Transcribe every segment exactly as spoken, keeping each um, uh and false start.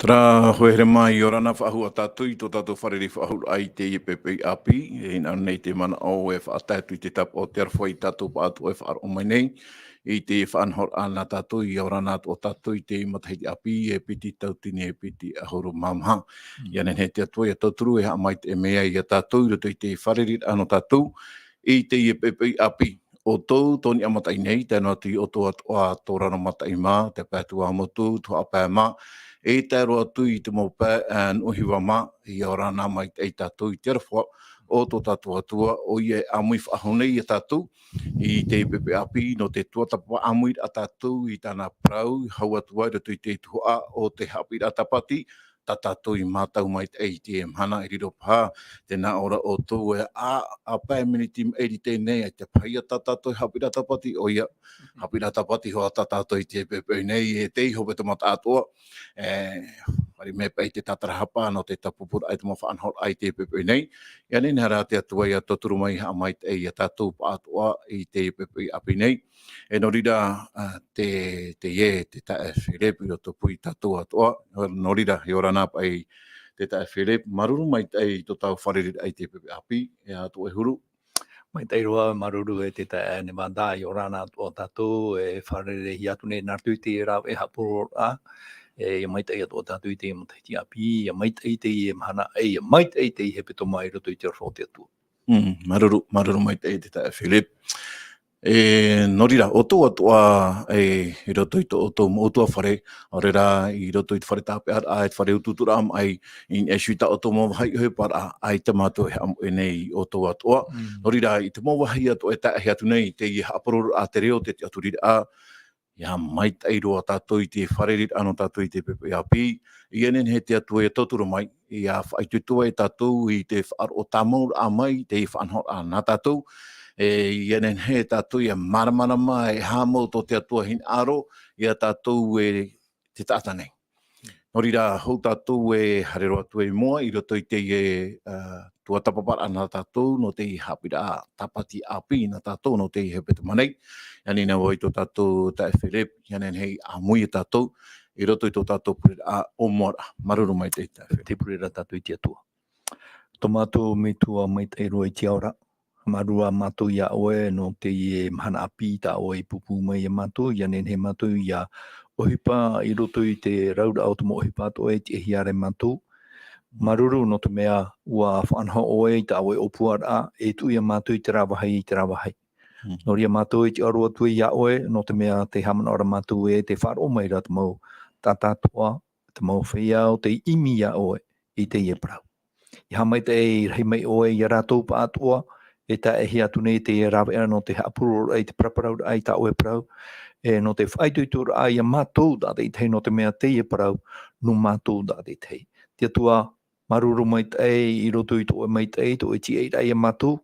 Terā, hoa here mā, ʻia ora na faʻahou ā tātou i tō tātou fārerei faʻahou i teie poʻipoʻi ʻāpī, e hinaʻaro nei te manaʻo e faʻatae atu i te tāpaʻo o te aroha i tātou pāʻātoʻa e faʻaroʻo mai nei, i te faʻanahoraʻa nā tātou, ʻia ora na atoʻa tātou i te matahiti ʻāpī, e piti tauatini, e piti ʻahuru mā maha. Mm. ʻIa nehenehe te Atua ʻia tauturu e haʻamaitaʻi mai ia tātou i roto i te fārereiraʻa nō tātou, i teie poʻipoʻi ʻāpī. ʻO tō tātou niʻa mataʻi nei, tae noa atu i ʻoutou atoʻa tō raro mataʻi mā, te pae Tuamotu, Tuhaʻa Pae mā, e tae roa atu i te mau pae, ā, Nuʻuhiva mā, ʻia ora na maitaʻi tātou i te aroha o tō tātou Atua, ʻoia e ʻāmui faʻahou nei ia tātou, i teie poʻipoʻi ʻāpī, nō te tuatāpapa ʻāmui ā tātou i tāna parau, hau atu ai roto i te tuhaʻa o te haʻapiʻiraʻa tāpati, tā tātou i mātau maitaʻi i teie mahana e riro paha, tē nā ʻō ra ʻoutou e, ā, ā pae miniti maʻiri teie nei, ʻaita paha ia tā tātou haʻapiʻiraʻa tāpati, ʻoia, haʻapiʻiraʻa tāpati hoʻi tā tātou i teie poʻipoʻi nei, e tei hōpetoma atoʻa, e, haere mai paʻi te tātarahapa nō te tāpupuraʻa i te mau faʻanahoraʻa i teie poʻipoʻi nei, ʻia nehenehe rā te Atua ʻia tauturu mai haʻamaitaʻi ia tātou pāʻātoʻa i teie poʻipoʻi ʻāpī nei, E nō reira, ā, te, teie, te taeaʻe Philip i roto pū ia tātou atoʻa. Nō reira, ʻia ora na paʻi te taeaʻe Philip, māuruuru maitaʻi i tō tātou fārereiraʻa i teie poʻipoʻi ʻāpī, e atoʻa e huru. Maitaʻi roa, māuruuru e te taeaʻe Nevada, ʻia ora na atoʻa tātou, e fārereihia atu nei nā roto i te rāveʻa haʻapurororaʻa, e, ʻia maitaʻi atoʻa tātou i te matahiti ʻāpī, ʻia maitaʻi teie mahana, e, ʻia maitaʻi teie hepetoma i roto i te aroha o te Atua. Mm, māuruuru, māuruuru maitaʻi te taeaʻe Philip. E, nō reira, ʻoutou atoʻa, e, i roto i tō ʻoutou mau ʻutuāfare, ʻaore rā, i roto i te fare tāpeʻaraʻa, e te fare utuuturaʻa maʻi, i niʻa iho i tā ʻoutou mau vāhi ʻohiparaʻa, ʻaita mātou e haʻamoʻe nei ʻoutou atoʻa. Mm. Nō reira, i te mau vāhi atoʻa e tae atu nei, teie haʻapurororaʻa te reo, te tiʻaturiraʻa, ʻIa maitaʻi roa tātou i te fārereiraʻa nō tātou i teie poʻipoʻi ʻāpī. ʻIa nehenehe te Atua ʻia tauturu mai, ʻia faʻaitoito ai tātou i te faʻaroʻo tāmauraʻa mai, te faʻanahoraʻa nā tātou. E, ʻia nehenehe tātou ʻia māramarama, e aha mau tō te Atua hinaʻaro ia tātou e te taʻata nei. Nō reira, hou tātou e haere roa atu i mua i roto i teie, ā, tuatāpaparaʻa nā tātou, nō teie haʻapiʻiraʻa tāpati ʻāpī nā tātou, nō teie hepetoma nei. ʻIa nehenehe vau i tō tātou taeaʻe Philip, ʻia nehenehe ʻāmui ia tātou, i roto i tō tātou pureraʻa ʻōmuaraʻa. Māuruuru maitaʻi taeaʻe Philip. Tē pure ra tātou i te Atua. Tō mātou Metua maitaʻi roa i te ao ra, Māuruuru ā mātou iā ʻoe, nō teie mahana ʻāpī tā ʻoe i pūpū mai iā mātou, ʻia nehenehe mātou ʻia ʻohipa i roto i te rauraʻa o te mau ʻohipa atoʻa e tiʻahia ra e mātou. Māuruuru nō te mea ʻua faʻanaho ʻoe i tā ʻoe ʻōpuaraʻa, e tuʻu iā mātou i terā vāhi, i terā vāhi. Mm. Nō reira mātou e tiʻa roa atu iā ʻoe, nō te mea tē haʻamanaʻo ra mātou ē, tē faʻaroʻo mai ra te mau tātātoʻa, te mau feiā, tei ʻimi iā ʻoe i teie parau. ʻIa haʻamaitaʻi rahi mai ʻoe iā rātou pāʻātoʻa, e tae atu nei te rāveʻa nō te haʻapurororaʻa i te paraparauraʻa i tā ʻoe parau, e nō te faʻaitoitoraʻa iā mātou tātaʻitahi, nō te mea teie parau, nō mātou tātaʻitahi. Te Atua, māuruuru maitaʻi i roto i tō ʻoe maitaʻi, tō ʻoe tiʻairaʻa iā mātou,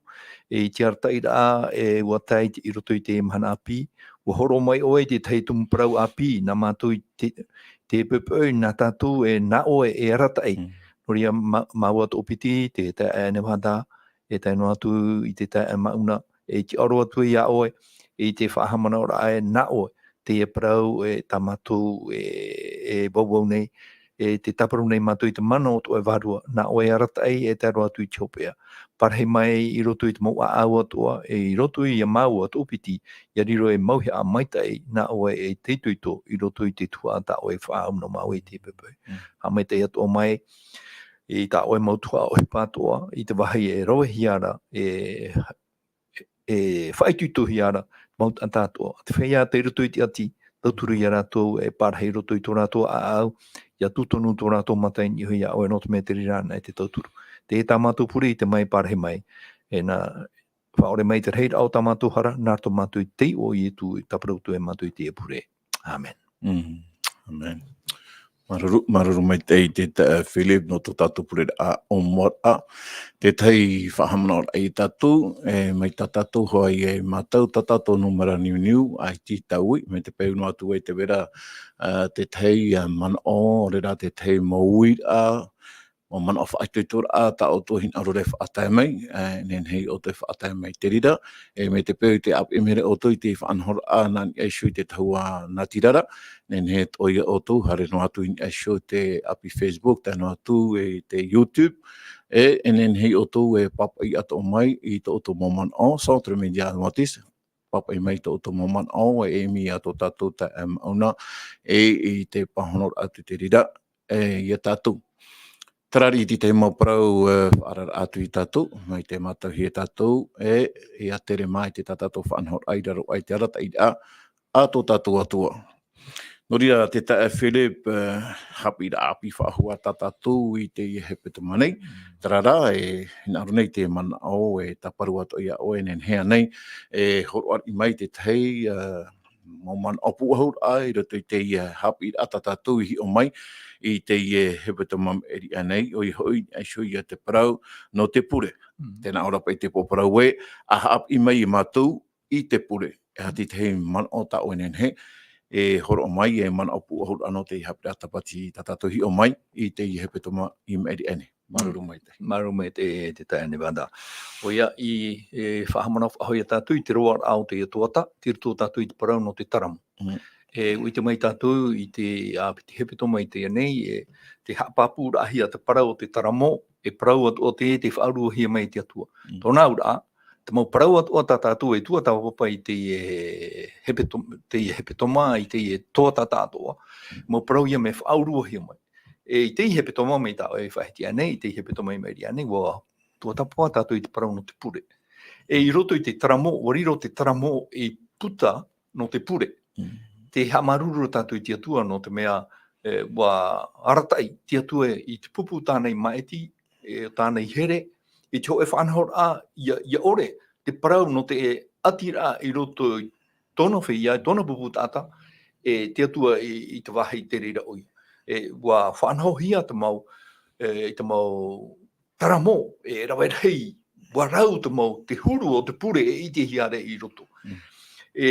e i te arataʻiraʻa, e ʻua tae i roto i te mahana ʻāpī, ʻua hōroʻa mai ʻoe i te tahi tumu parau ʻāpī, nā mātou i te, te poʻipoʻi nā tātou, e nā ʻoe e arataʻi. Mm. Nō reira, mā-, māua toʻopiti, te taeaʻe Nevada, e tae noa atu i te taeaʻe Mauna, e tiʻa roa atu iā ʻoe, i te faʻahaʻamanaʻoraʻa e nā ʻoe, teie parau e tā mātou e, e vauvau nei, e tē tāparu nei mātou i te mana o tō ʻoe Vārua, nā ʻoe e arataʻi e tae roa atu i te hopeʻa. Parahi mai i roto i te mau ʻāʻau atoʻa, e i roto iā māua toʻopiti, ʻia riro ei mauhaʻa maitaʻi, nā ʻoe e itoito i roto i te tuhaʻa tā ʻoe e faʻaau nō māua i teie poʻipoʻi. Mm. Haʻamaitaʻi atoʻa mai, i tā ʻoe mau tuhaʻa ʻohipa atoʻa, i te vāhi e ravehia ra, e, e faʻaitoitohia ra, mau taʻata atoʻa. Te feiā tei roto i te ʻati, tauturu iā rātou e parahi i roto i tō rātou ʻāʻau, ʻia tūtonu tō rātou mata i niʻa iho iā ʻoe nō te mea te reira anaʻe te tauturu. Teie tā mātou pure i te maʻi parahi mai, e nā, faʻaʻore mai te rahiraʻa o tā mātou hara, nā roto mātou i te iʻoa o Ietu, e tāparu atu e mātou i teie pure. Amen. Mm. Amen. Māuruuru, māuruuru maitaʻi te taeaʻe Philip nō tō tātou pureraʻa ʻōmuaraʻa. Te tahi faʻahaʻamanaʻoraʻa iā tātou, e, mai tā tātou hoʻi e mātau tā tātou nūmera niuniu, ʻaita i taui, mai te peu noa atu i te vera, ā, te tahi, ā, manaʻo, ʻaore rā te tahi mau uiraʻa, mau manaʻo faʻaitoitoraʻa tā ʻoutou e hinaʻaro ra e faʻatae mai, e, nehenehe ʻoutou e faʻatae mai i te reira, e, mai te peu ʻia ʻāpī mai ra ʻoutou i te faʻanahoraʻa nā niʻa iho i te tahua natirara, nehenehe atoʻa ʻoutou, haere noa atu i niʻa iho i te ʻāpī Facebook, tae noa atu i te YouTube, e, e nehenehe ʻoutou e pāpaʻi atoʻa mai i tō ʻoutou mau manaʻo, Centre Média Adventiste, pāpaʻi mai tō ʻoutou mau manaʻo, e ʻimi ia tō tātou taeaʻe Mauna, e, i te pāhonoraʻa atu i te reira, e, ia tātou. Terā ia te tahi mau parau, e, faʻaararaʻa atu ia tātou, mai te mātauhia ia tātou, e, ʻia tere mai i tā tātou faʻanahoraʻa i raro aʻe i te arataʻiraʻa a tō tātou Atua. Nō reira, te taeaʻe Philip, e, haʻapiʻiraʻa ʻāpī faʻahou tā tātou i teie hepetoma nei. Mm. Terā rā, e, hinaʻaro nei te manaʻo, e tāparu atoʻa ia ʻoe, e nehenehe ānei e hōroʻa mai i te tahi, e, mau manaʻo pūʻohuraʻa i roto i teie haʻapiʻiraʻa tā tātou i hiʻo mai i teie hepetoma maʻiriaʻe nei, ʻoia hoʻi, e hiʻo ia te parau nō te pure. Mm. Tē nā ʻō ra paʻi te pō parau ē, ʻa haʻapiʻi mai ia mātou i te pure. E aha te tahi manaʻo tā ʻoe e nehenehe e hōroʻa mai, e manaʻo pūʻohuraʻa nō te haʻapiʻiraʻa tāpati tā tātou i hiʻo mai i teie hepetoma i maʻiri aʻe nei. Māuruuru maitaʻi. Māuruuru maitaʻi, e, te taeaʻe Nevada. ʻOia, i, e, faʻahaʻamanaʻo faʻahou ia tātou i te roaraʻa o te tuata, tei roto tātou i te parau nō te taramo. Mm. E, ʻua ʻite mai tātou i te, ā, piti hepetoma i teie nei, e, tē haʻapāpūraʻahia te parau o te taramo, e parau atoʻa tē, tē faʻaruahia mai e te Atua. Mm. Tōna auraʻa, te mau parau atoʻa tā tātou e tuatāpapa i teie, e, hepeto-, teie hepetoma, i teie tuata atoʻa, Mm. mau parau ia mea faʻaruahia mai. E, i teie hepetoma mai tā ʻoe e faʻahiti aʻe nei, i teie hepetoma i maʻiri aʻe nei, ʻua tuatāpapa tātou i te parau nō te pure. E, i roto i te taramo, ʻua riro te taramo ei puta nō te pure. Mm. Tē haʻamāuruuru tātou i te Atua nō te mea, e, ʻua arataʻi te Atua i te pupu tāna i maʻiti, e, tāna i here, i te hōʻē faʻanahoraʻa, ʻia, ʻia ʻore te parau nō te ʻatiraʻa i roto i tōna feiā, i tōna pupu taʻata, e, te Atua i, i te vāhi i te reira ʻoia. E, ʻua faʻanahohia te mau, e, i te mau taramo, e, rave rahi, ʻua rau te mau, te huru o te pure e ʻitehia ra i roto. Mm. E,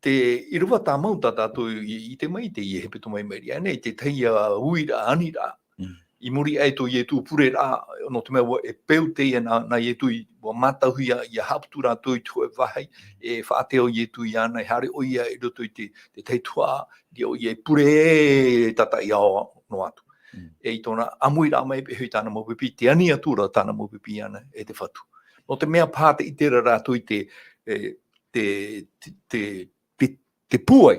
te ʻīrava tāmau tā tātou i, i ʻite mai i teie hepetoma i maʻiri aʻe nei, te tahi, ā, uiraʻa, aniraʻa. Mm. I muri aʻe tō Ietu pure ra, nō te mea ʻua, e peu teie nā, nā Ietu i, ʻua mātauhia, ʻia haʻaputu rātou i te hōʻē vāhi, e faʻatea ʻo Ietu iāna, e haere ʻoia i roto i te, te tahi tuhaʻa, ʻia ʻoia e pure tātaʻi ao noa atu. Mm. E i tōna ʻāmuiraʻa mai e piʻi i tāna mau pipi, tē ani atu ra tāna mau pipi iāna e te Fatu. Nō te mea paha tē ʻite ra rātou i te, e, te, te, te, te, te pūai,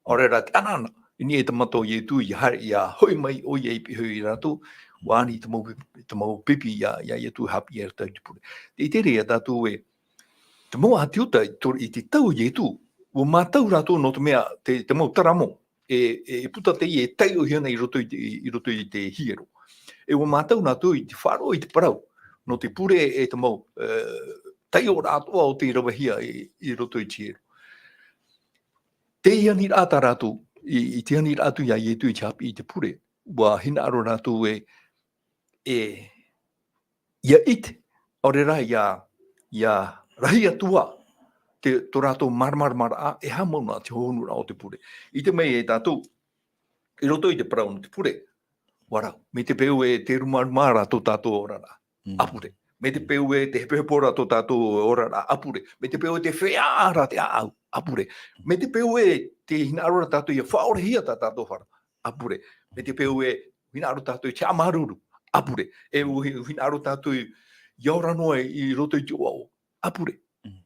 ʻaore rā te anaana, i niʻa i te mata o Ietu, ʻia haere, ʻia hoʻi mai ʻoia i piʻi ia rātou, ʻua ani te mau pipi, te mau pipi ia, ia Ietu e haʻapiʻi ia rātou i te pure. Tē ʻite ra ia tātou ē, te mau ʻāti Iuta i to-, i te tau o Ietu, ʻua mātau rātou nō te mea, te, te mau taramo, e, e puta teie e taiʻohia nei i roto i te, i roto i te hiero. E ʻua mātau rātou i te faʻaroʻo i te parau, nō te pure e te mau, e, taiʻoraʻa atoʻa o tei ravehia i, i roto i te hiero. Teie aniraʻa tā rātou, i, i te aniraʻa atu ia Ietu i te haʻapiʻi i te pure, ʻua hinaʻaro rātou ē, e, ʻia ʻite, ʻaore rā ʻia, ʻia rahi atu ā te, tō rātou māramaramaraʻa, e aha mau nā te hohonuraʻa o te pure. ʻIte mai e tātou, i roto i te parau nō te pure, ʻua rau. Mai te peu ē tē rumaruma ra tō tātou oraraʻa, Mm. ʻa pure. Mai te peu ē tē hepohepo ra tō tātou oraraʻa, ʻa pure. Mai te peu ē tē feiā ra te ʻāʻau, ʻa pure. Mai te peu ē tē hinaʻaro ra tātou ʻia faʻaorehia tā tātou hara, ʻa pure. Mai te peu ē hinaʻaro tātou i te haʻamāuruuru, ʻa pure. E ʻua hi-, hinaʻaro tātou i, ʻia ora noa i, i roto i te ʻoaʻoa, ʻa pure. Mm.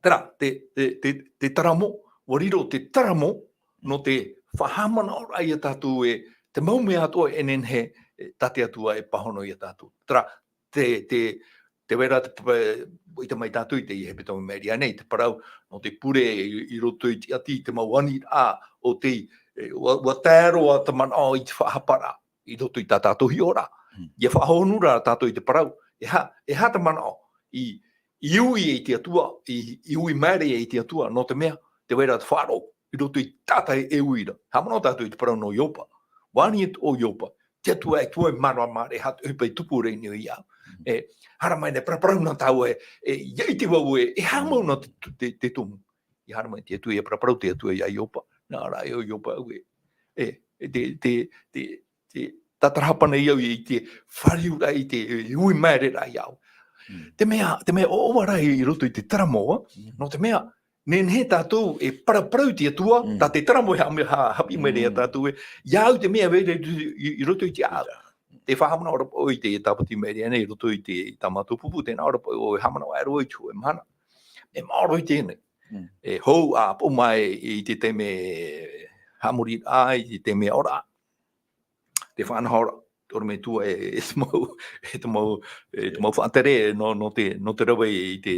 Terā, te, te, te, te taramo, ʻua riro te taramo, nō te faʻahaʻamanaʻoraʻa ia tātou ē, te mau mea atoʻa e nehenehe, e, tā te Atua e pāhono ia tātou. Terā, te, te, tē vai ra te p-, ʻite mai tātou i teie hepetoma i maʻiri aʻe nei, te parau, nō te pure i, i roto i te ʻati, te mau aniraʻa o tei, e, ʻua, ʻua tae roa te manaʻo i te faʻahaparaʻa i roto i tā tātou hiʻoraʻa. Mm. ʻIa faʻahohonu ra tātou i te parau, e aha, e aha te manaʻo i, i ui i te Atua, i, i ui maere i te Atua, nō te mea, tē vai ra te faʻaroʻo i roto i tātaʻi e ui ra. Haʻamanaʻo tātou i te parau nō Ioba. ʻUa ani atu ʻo Ioba, te Atua e tuai māramaramaraʻa, e aha te ʻohipa i tupu ra i niʻa iāʻu. Mm. E, haere mai nei, paraparau na tāua ē, e, ʻia ʻite vau ē, e aha mau nā te, te, te tumu. ʻIa haere mai te Atua, ʻia paraparau te Atua ia Ioba, nā ʻō ra ē ʻo Ioba ē, e, e, te, te, te, te, tātarahapa nei au i te fāriuraʻa, i te ui maere raʻa iāʻu. Mm. Te mea, te mea ʻoaʻoa rā i roto i te taramo, Mm. nō te mea, nehenehe tātou e paraparau i te Atua, Mm. tā te taramo e ha-, ha-, haʻapiʻi mai nei iā Mm. tātou ē, iāʻu te mea e vai ra i, i, i roto i te ʻāʻau. Te faʻahaʻamanaʻo ra paʻi ʻoe i te tāpati maere aʻe nei i roto i te, i tā mātou pupu, tē nā ʻō ra paʻi ʻoe e haʻamanaʻo aʻe roa i te hōʻē mahana. E maoro i teie nei. Mm. E hou ā, paʻi mai i te taime haʻamoriraʻa, i te taime ora. Te faʻanahoraʻa, te ʻorometua e, e te mau, e te mau, e te mau faʻatere, nō, nō te, nō te rave i te,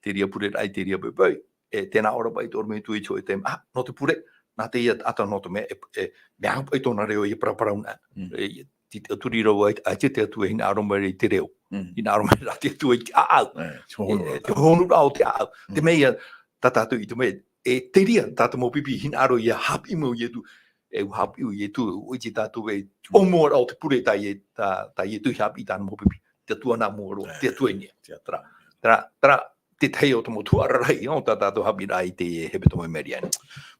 te reira pureraʻa, i te reira poʻipoʻi. E tē nā ʻō ra paʻi te ʻorometua i te hōʻē taime, ah, nō te pure, nā teie taʻata nō te mea, e, e, mea au paʻi tōna reo e paraparau na. Mm. E, te, te turi rau ai, ai te, te Atua e hinaʻaro mai ra i te reo. Mm. Hinaʻaro mai ra te Atua i te ʻāʻau. E, te hōhonu. E, te hōhonu rā o te ʻāʻau. Te Mm. mea ia, tā tātou i te mea, e te reira, tā te mau pipi hinaʻaro ia haʻapiʻi mai ʻo Ietu. E ʻua haʻapiʻi ʻo Ietu, ʻua ʻite tātou e, Mm. ʻōmua rā o te pure tā Ie-, tā, tā Ietu i haʻapiʻi tāna mau pipi. Te Atua nā mua roa, E. te Atua i niʻa. Te Atua. Terā, terā, terā, tētahi o te mau tuhaʻa rarahi, ʻo tā tātou haʻapiʻiraʻa i te hepetoma i maʻiri aʻe nei.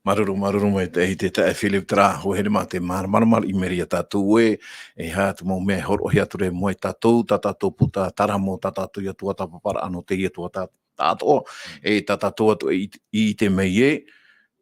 Māuruuru, māuruuru maitaʻi te taeaʻe Philip, terā, hoa here mā te māramarama i maʻiri iā tātou ē, e aha te mau mea e hōroʻahia atu ra i mua ia tātou, tā tātou puta taramo, tā tātou ia tuatāpaparaʻa nō teie tuatāpaparaʻa atoʻa, Mm. e tā tātou atoʻa i, i ʻite mai ē,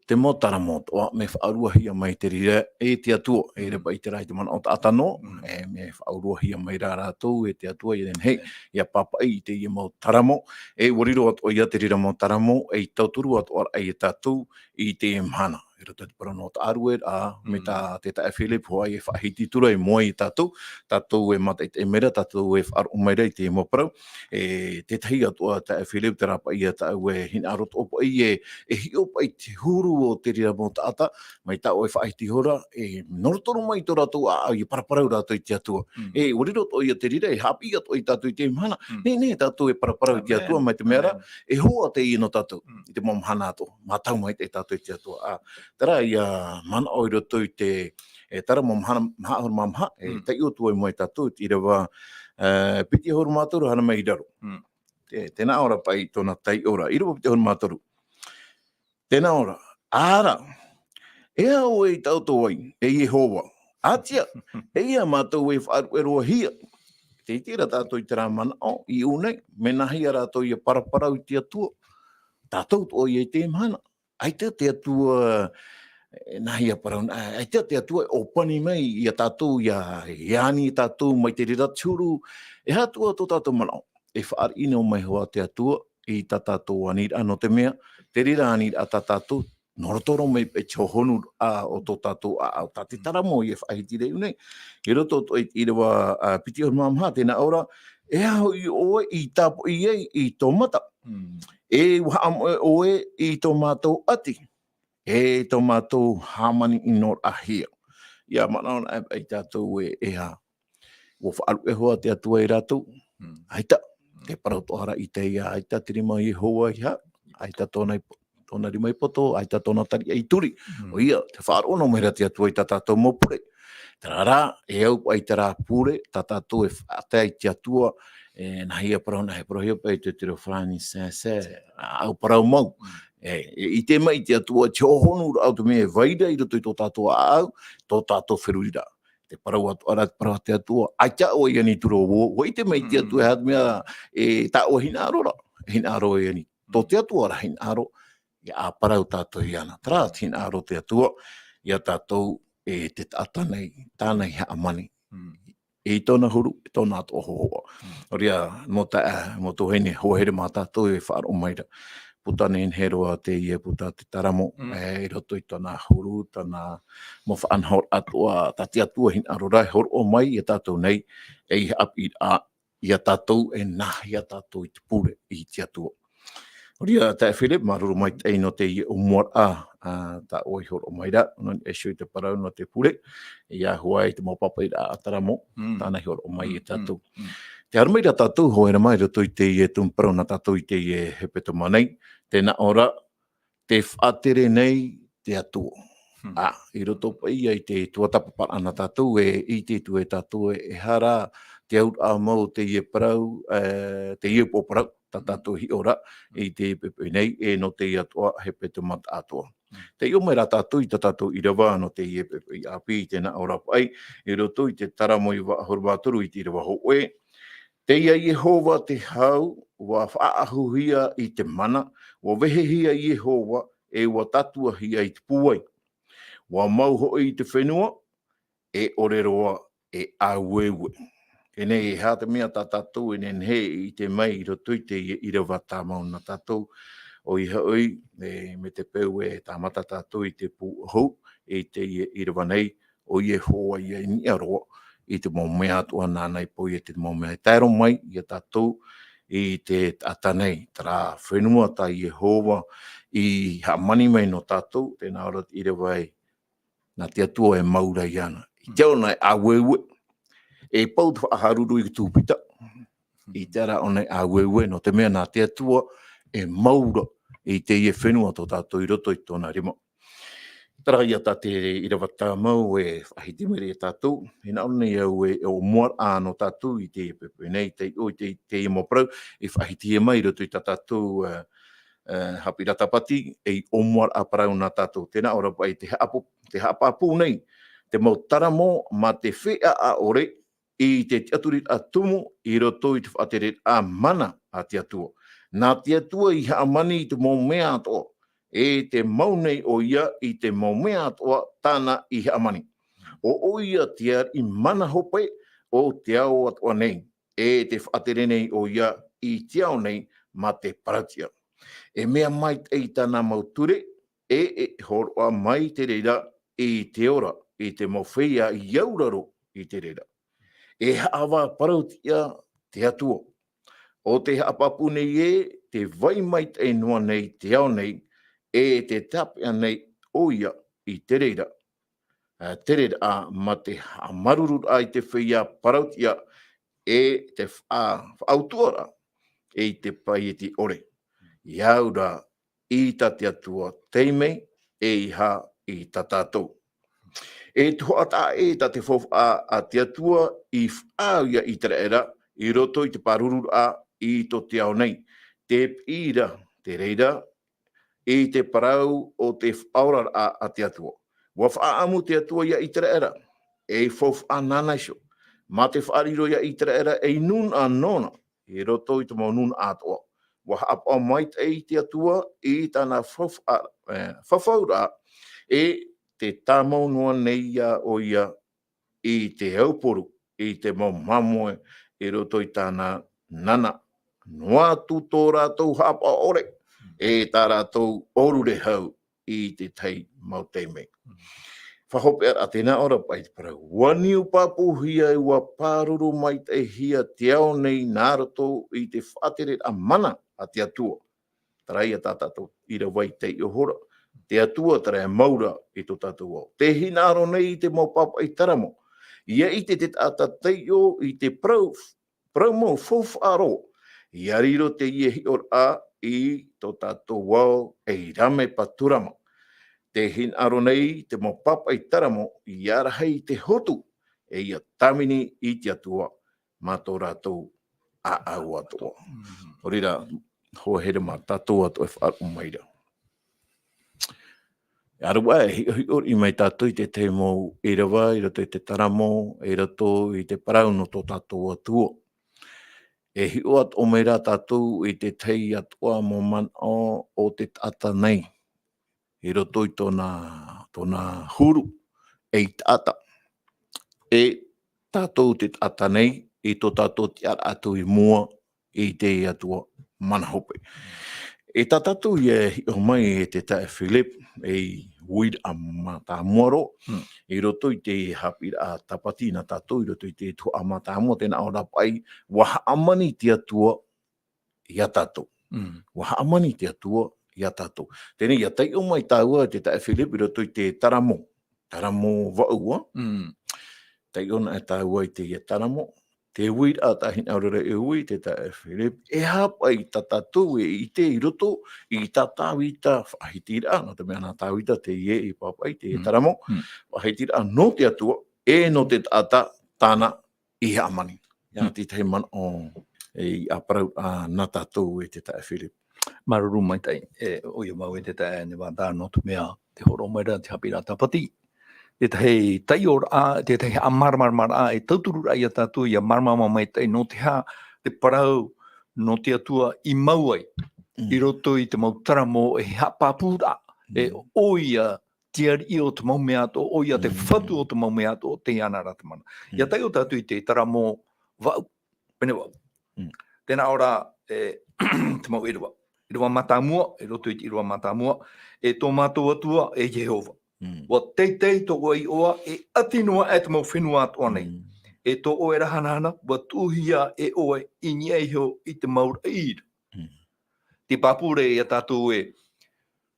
te mau taramo atoʻa, mea faʻaruahia mai te reira e te Atua, e Mm. ʻere paʻi terā i te manaʻo taʻata noa, Mm. e mea faʻaruahia mai rā rātou e te Atua, ia nehenehe, E. ia pāpaʻi i teie mau taramo, e ʻua riro atoʻa ia te reira mau taramo, ei tauturu atoʻa ra ia tātou i teie mahana. I roto i te parau nō Tāʻarueraʻa, mai Mm. tā te taeaʻe Philip, hoʻi e faʻahiti atu ra i mua ia tātou, tātou e mātaʻitaʻi mai ra, tātou e faʻaroʻo mai ra i teie mau parau, e, tētahi atoʻa taeaʻe Philip, terā paʻi ia tāʻu e hinaʻaro atoʻa paʻi e, e hiʻo paʻi te huru o te reira mau taʻata, mai tā ʻoe e faʻahiti iho ra, e, nō roto roa mai tō rātou ʻāʻau, e paraparau rātou i te Atua. Mm. E, ʻua riro atoʻa ia te reira, e haʻapiʻi atoʻa ia tātou i teie mahana, Mm. nehenehe tātou e paraparau i te Amen. Atua, mai te mea ra, Amen. e hoa teie nō tātou, Mm. i te mau mahana atoʻa, mātau maitaʻi tātou i te Atua. Ā, terā ia manaʻo i roto i te, e, terā mau mahana, maha ʻahuru mā maha, e, Mm. taiʻo atu ai mai tātou, i te ʻīrava, e, piti ʻahuru mā toru, haere mai i raro. Mm. Te, tē nā ʻō ra paʻi tōna taiʻo ra, ʻīrava piti ʻahuru mā toru. Tē nā ʻō ra, ʻāreʻa, e aha ʻoe i taʻoto ai, e Iehova? ʻĀtia, e ia mātou e faʻaruʻeroahia. Tē ʻite ra tātou i terā manaʻo, i ʻō nei, mea nāhea rātou ia paraparau i te Atua. Tātou atoʻa ia i teie mahana. ʻAita te Atua, e, nāhea parau na, ʻaita te Atua e ʻōpani mai ia tātou, ia, ia ani ia tātou mai te reira te huru, e aha atoʻa tō tātou manaʻo, e fāriʻi noa mai hoʻi te Atua i tā tātou aniraʻa, nō te mea, te reira aniraʻa tā tātou, nō roto roa mai paʻi te hōhonu, ā, o tō tātou ʻāʻau, tā te taramo e faʻahiti ra i ʻō nei, i roto atoʻa i te ʻīrava, ā, piti ʻahuru mā maha, tē nā ʻō ra, e aha hoʻi ʻoe i tāpoʻi ai i tō mata? Mm. E ʻua haʻamoʻe ʻoe i tō mātou ʻati, e tō mātou hāmani ʻino rahi. Ia manaʻo na e, e tātou e, e aha. ʻUa faʻaruʻe hoʻi te Atua ia rātou. Mm. ʻAita, Mm. te parau atoʻa ra i teie, ʻaita te rima o Iehova i hā, ʻaita tōna i po-, tōna rima i poto, ʻaita tōna tariʻa i turi. Mm. ʻOia, tē faʻaroʻo noa mai ra te Atua i tā tātou mau pure. Terā rā, e au paʻi terā pure, tā tātou e faʻatae i te Atua, e, nāhea parau, nāhea parauhia paʻi te, te reo Farāni, sincère, ʻāʻau parau mau. Mm. E, e ʻite mai te Atua, te hōhonu ra o te mea e vai ra i roto i tō tātou ʻāʻau, tō tātou feruriraʻa. Te parau atoʻa ra, te parau a te Atua, ʻaita ʻoe i ani atu ra vau, ʻua ʻite mai te Mm. Atua, e aha te mea, e, tā ʻoe hinaʻaro ra, hinaʻaro e ani. Tō Mm. te Atua ra hinaʻaro, ia ʻa parau tātou iāna. Terā te hinaʻaro te Atua, ia tātou, e, te taʻata nei, tāna i hāmani. Mm. I tōna huru, i tōna atoʻa hōhoʻa. Mm. Nō reira, mau taeaʻe, mau tuahine, hoa here mā tātou e faʻaroʻo mai ra. Puta nehenehe roa teie puta te taramo, Mm. e, i roto i tōna huru, tōna mau faʻanahoraʻa atoʻa, tā te Atua hinaʻaro ra e hōroʻa mai ia tātou nei, ei haʻapiʻiraʻa, ia tātou e nāhea tātou i te pure i te Atua. Nō reira, taeaʻe Philip, māuruuru maitaʻi nō teie ʻōmuaraʻa, ā, tā ʻoe i hōroʻa mai ra, nō niʻa iho i te parau nō te pure, ʻia hua i te mau pāpaʻiraʻa a Taramo, Mm. tāna i hōroʻa mai Mm, e tātou. mm, mm. Tē haere mai ra tātou, hoa here mā, i roto i teie tumu parau nā tātou i teie hepetoma nei, tē nā ʻō ra, tē faʻatere nei te Atua. Hmm. Ā, i roto paʻi ia i te tuatāpaparaʻa nā tātou, e ʻite atu ai tātou e, e aha rā te auraʻa mau o teie parau, e, teie upoʻo parau, tā Hmm. tātou e hiʻo ra, Hmm. i teie poʻipoʻi nei, e nō teie atoʻa hepetoma taʻatoʻa. Tei ʻō mai rā tātou i tā tātou ʻīrava nō teie poʻipoʻi ʻāpī i te nā ʻō rāpaʻi, i roto i te Taramo iva ʻahuru mā toru i te ʻīrava hōʻē. Tei ia Iehova te hau, ʻua faʻaʻahuhia i te mana, ʻua vehehia Iehova, e ʻua tātuahia i te pūai. ʻUa mau hoʻi i te fenua, e ʻore roa, e ʻāueue. E nehenehe, e aha te mea tā tātou e nehenehe e ʻite mai i roto i teie ʻīrava tāmau nā tātou, ʻoia hoʻi, e, mai te peu e tāmata tātou i te pū ʻohu, i teie ʻīrava nei, ʻo Iehova ia i niʻa roa, i te mau mea atoʻa nāna i poʻia te mau mea e taero mai ia tātou, i te taʻata nei, terā fenua tā Iehova i hāmani mai nō tātou, tē nā ʻō ra te ʻīrava ē, nā te Atua e mau ra iāna. I te ao nei ʻāueue, e pau te faʻaharuru i te tūpita, i te ara o nei ʻāueue, nō te mea nā te Atua e mau ra i teie fenua tō tātou i roto i tōna rima. Terā ia tā te ʻīrava tāmau e faʻahiti mai ra ia tātou, e nā ʻō nei au e, e ʻōmuaraʻa nō tātou i teie poʻipoʻi nei, tei ʻō i te, teie mau parau, i faʻahitihia mai i roto i tā tātou, e, e, haʻapiʻiraʻa Tāpati, ei ʻōmuaraʻa parau nā tātou. Tē nā ʻō ra paʻi te haʻapū, te haʻapāpū nei, te mau taramo mā te feiā ʻore, i te tiʻaturiraʻa tumu i roto i te faʻatereraʻa mana a te Atua. Nā te Atua i hāmani i te mau mea atoʻa, e tē mau nei ʻoia i te mau mea atoʻa tāna i hāmani. ʻO ʻoia te ariʻi mana hope o te ao atoʻa nei, e tē faʻatere nei ʻoia i te ao nei mā te parau-tiʻa. E mea maitaʻi tāna mau ture, e, e hōroʻa mai te reira i te ora, i te mau feiā i auraro i te reira. E haʻavā parau-tiʻa te Atua. ʻO te haʻapāpū nei ē, tē vai maitaʻi noa nei te ao nei, e tē tāpeʻa nei ʻoia i te reira. E, te reira mā te haʻamāuruururaʻa i te feiā parau-tiʻa, e te faʻa-, faʻautuʻaraʻa i te paieti ʻore. I au ra i tā te Atua taime, ʻeiaha i tā tātou. E tuhaʻa taʻa ʻē tā te faufaʻa a te Atua i faʻaau ia Iteraera i roto i te pārururaʻa i tō te ao nei. Tē piʻi ra te reira i te parau o te faʻaoraraʻa a te Atua. ʻUa faʻaʻamu te Atua ia Iteraera, ei faufaʻa nāna iho. Mā te faʻariro ia Iteraera ei nūnaʻa nōna, i roto i te mau nūnaʻa atoʻa. ʻUa haʻapaʻo maitaʻi te Atua i tāna faufaʻa, e, fafauraʻa, e tē tāmau noa nei ia ʻoia i te auporu, i te mau māmoe, i roto i tāna nana. Noa atu tō rātou haʻapaʻo ʻore, e tā rātou ʻōrure hau i te tahi mau taime. Faʻahopeʻaraʻa, tē nā ʻō ra paʻi te parau. ʻUa niu pāpūhia, ʻua pāruru maitaʻihia te ao nei nā roto i te faʻatereraʻa mana a te Atua. Terā ia tā tātou ʻīrava i taiʻo ra. Te Atua terā e mau ra i tō tātou ao. Tē hinaʻaro nei i te mau pāpaʻi taramo. ʻIa ʻite te taʻata taiʻo i te parau, parau mau faufaʻa roa. ʻIa riro teie hiʻoraʻa i tō tātou ao ei rame paturama. Tē hinaʻaro nei te mau pāpaʻi taramo ʻia rahi i te hotu, e ʻia tāvini i te Atua mā tō rātou ʻāʻau atoʻa. Mm. Nō reira, hoa here mā, tātou atoʻa e faʻaroʻo mai ra. E aruʻa e hiʻohiʻoriʻi mai tātou i te tahi mau ʻīrava, i roto i te Taramo, i roto i te parau nō tō tātou Atua. E hiʻo atoʻa mai rā tātou i te tahi atoʻa mau manaʻo o te taʻata nei. I roto i tōna, tōna huru, ei taʻata. E tātou te taʻata nei, i tō tātou tiʻaraʻa atu i mua, i te Atua mana hope. E tā tātou ʻia hiʻo mai e te taeaʻe Philip, ei uiraʻa mātāmua roa, Hmm. i roto i te haʻapiʻiraʻa Tāpati nā tātou, i roto i te tuhaʻa mātāmua, tē nā ʻō ra paʻi, ʻua hāmani te Atua iā tātou. Mm. ʻUa hāmani te Atua iā tātou. Teie nei, ʻia taiʻo mai tāua, te taeaʻe Philip, i roto i te Taramo. Taramo vaʻu, ā? Mm. Taiʻo anaʻe tāua i teie Taramo. Te uiraʻa tā hinaʻaro ra e ui, te taeaʻe Philip. E aha paʻi tā tātou e ʻite i roto i tā Tāvita faʻahitiraʻa, nō te mea nā Tāvita teie i pāpaʻi, teie Mm. Taramo. Mm. Faʻahitiraʻa nō te Atua, e nō te taʻata tāna i hāmani. ʻIa Mm. te tahi manaʻo, e, ʻia parau, ā, nā tātou e te taeaʻe Philip. Māuruuru maitaʻi, e, ʻoia mau e te taeaʻe Nevada, nō te mea, tē hōroʻa mai ra te haʻapiʻiraʻa tāpati. Tētahi taiʻoraʻa, tētahi haʻamāramaramaraʻa, e tauturu ra ia tātou, ʻia māramarama maitaʻi, nō te aha te parau, nō te Atua i mau ai, Mm. i roto i te mau taramo, e haʻapāpūraʻa, e Mm. ʻoia te ariʻi o te mau mea atoʻa, ʻoia te Mm. fatu o te mau mea atoʻa, tei iāna ra te mana. Mm. ʻIa taiʻo tātou i te taramo vaʻu, pene vaʻu. Mm. Tē nā ʻō ra, e, te mau ʻīrava. ʻĪrava mātāmua, i roto i te ʻīrava mātāmua, e tō mātou Atua, e Iehova. Mm. ʻUa teitei tō ʻoe iʻoa, e ʻati noa aʻe te mau fenua atoʻa nei. Mm. E tō ʻoe ra hanahana, ʻua tuʻuhia e ʻoe i niʻa iho i te mau raʻi ra. Mm. Tē pāpū ra ia tātou ē,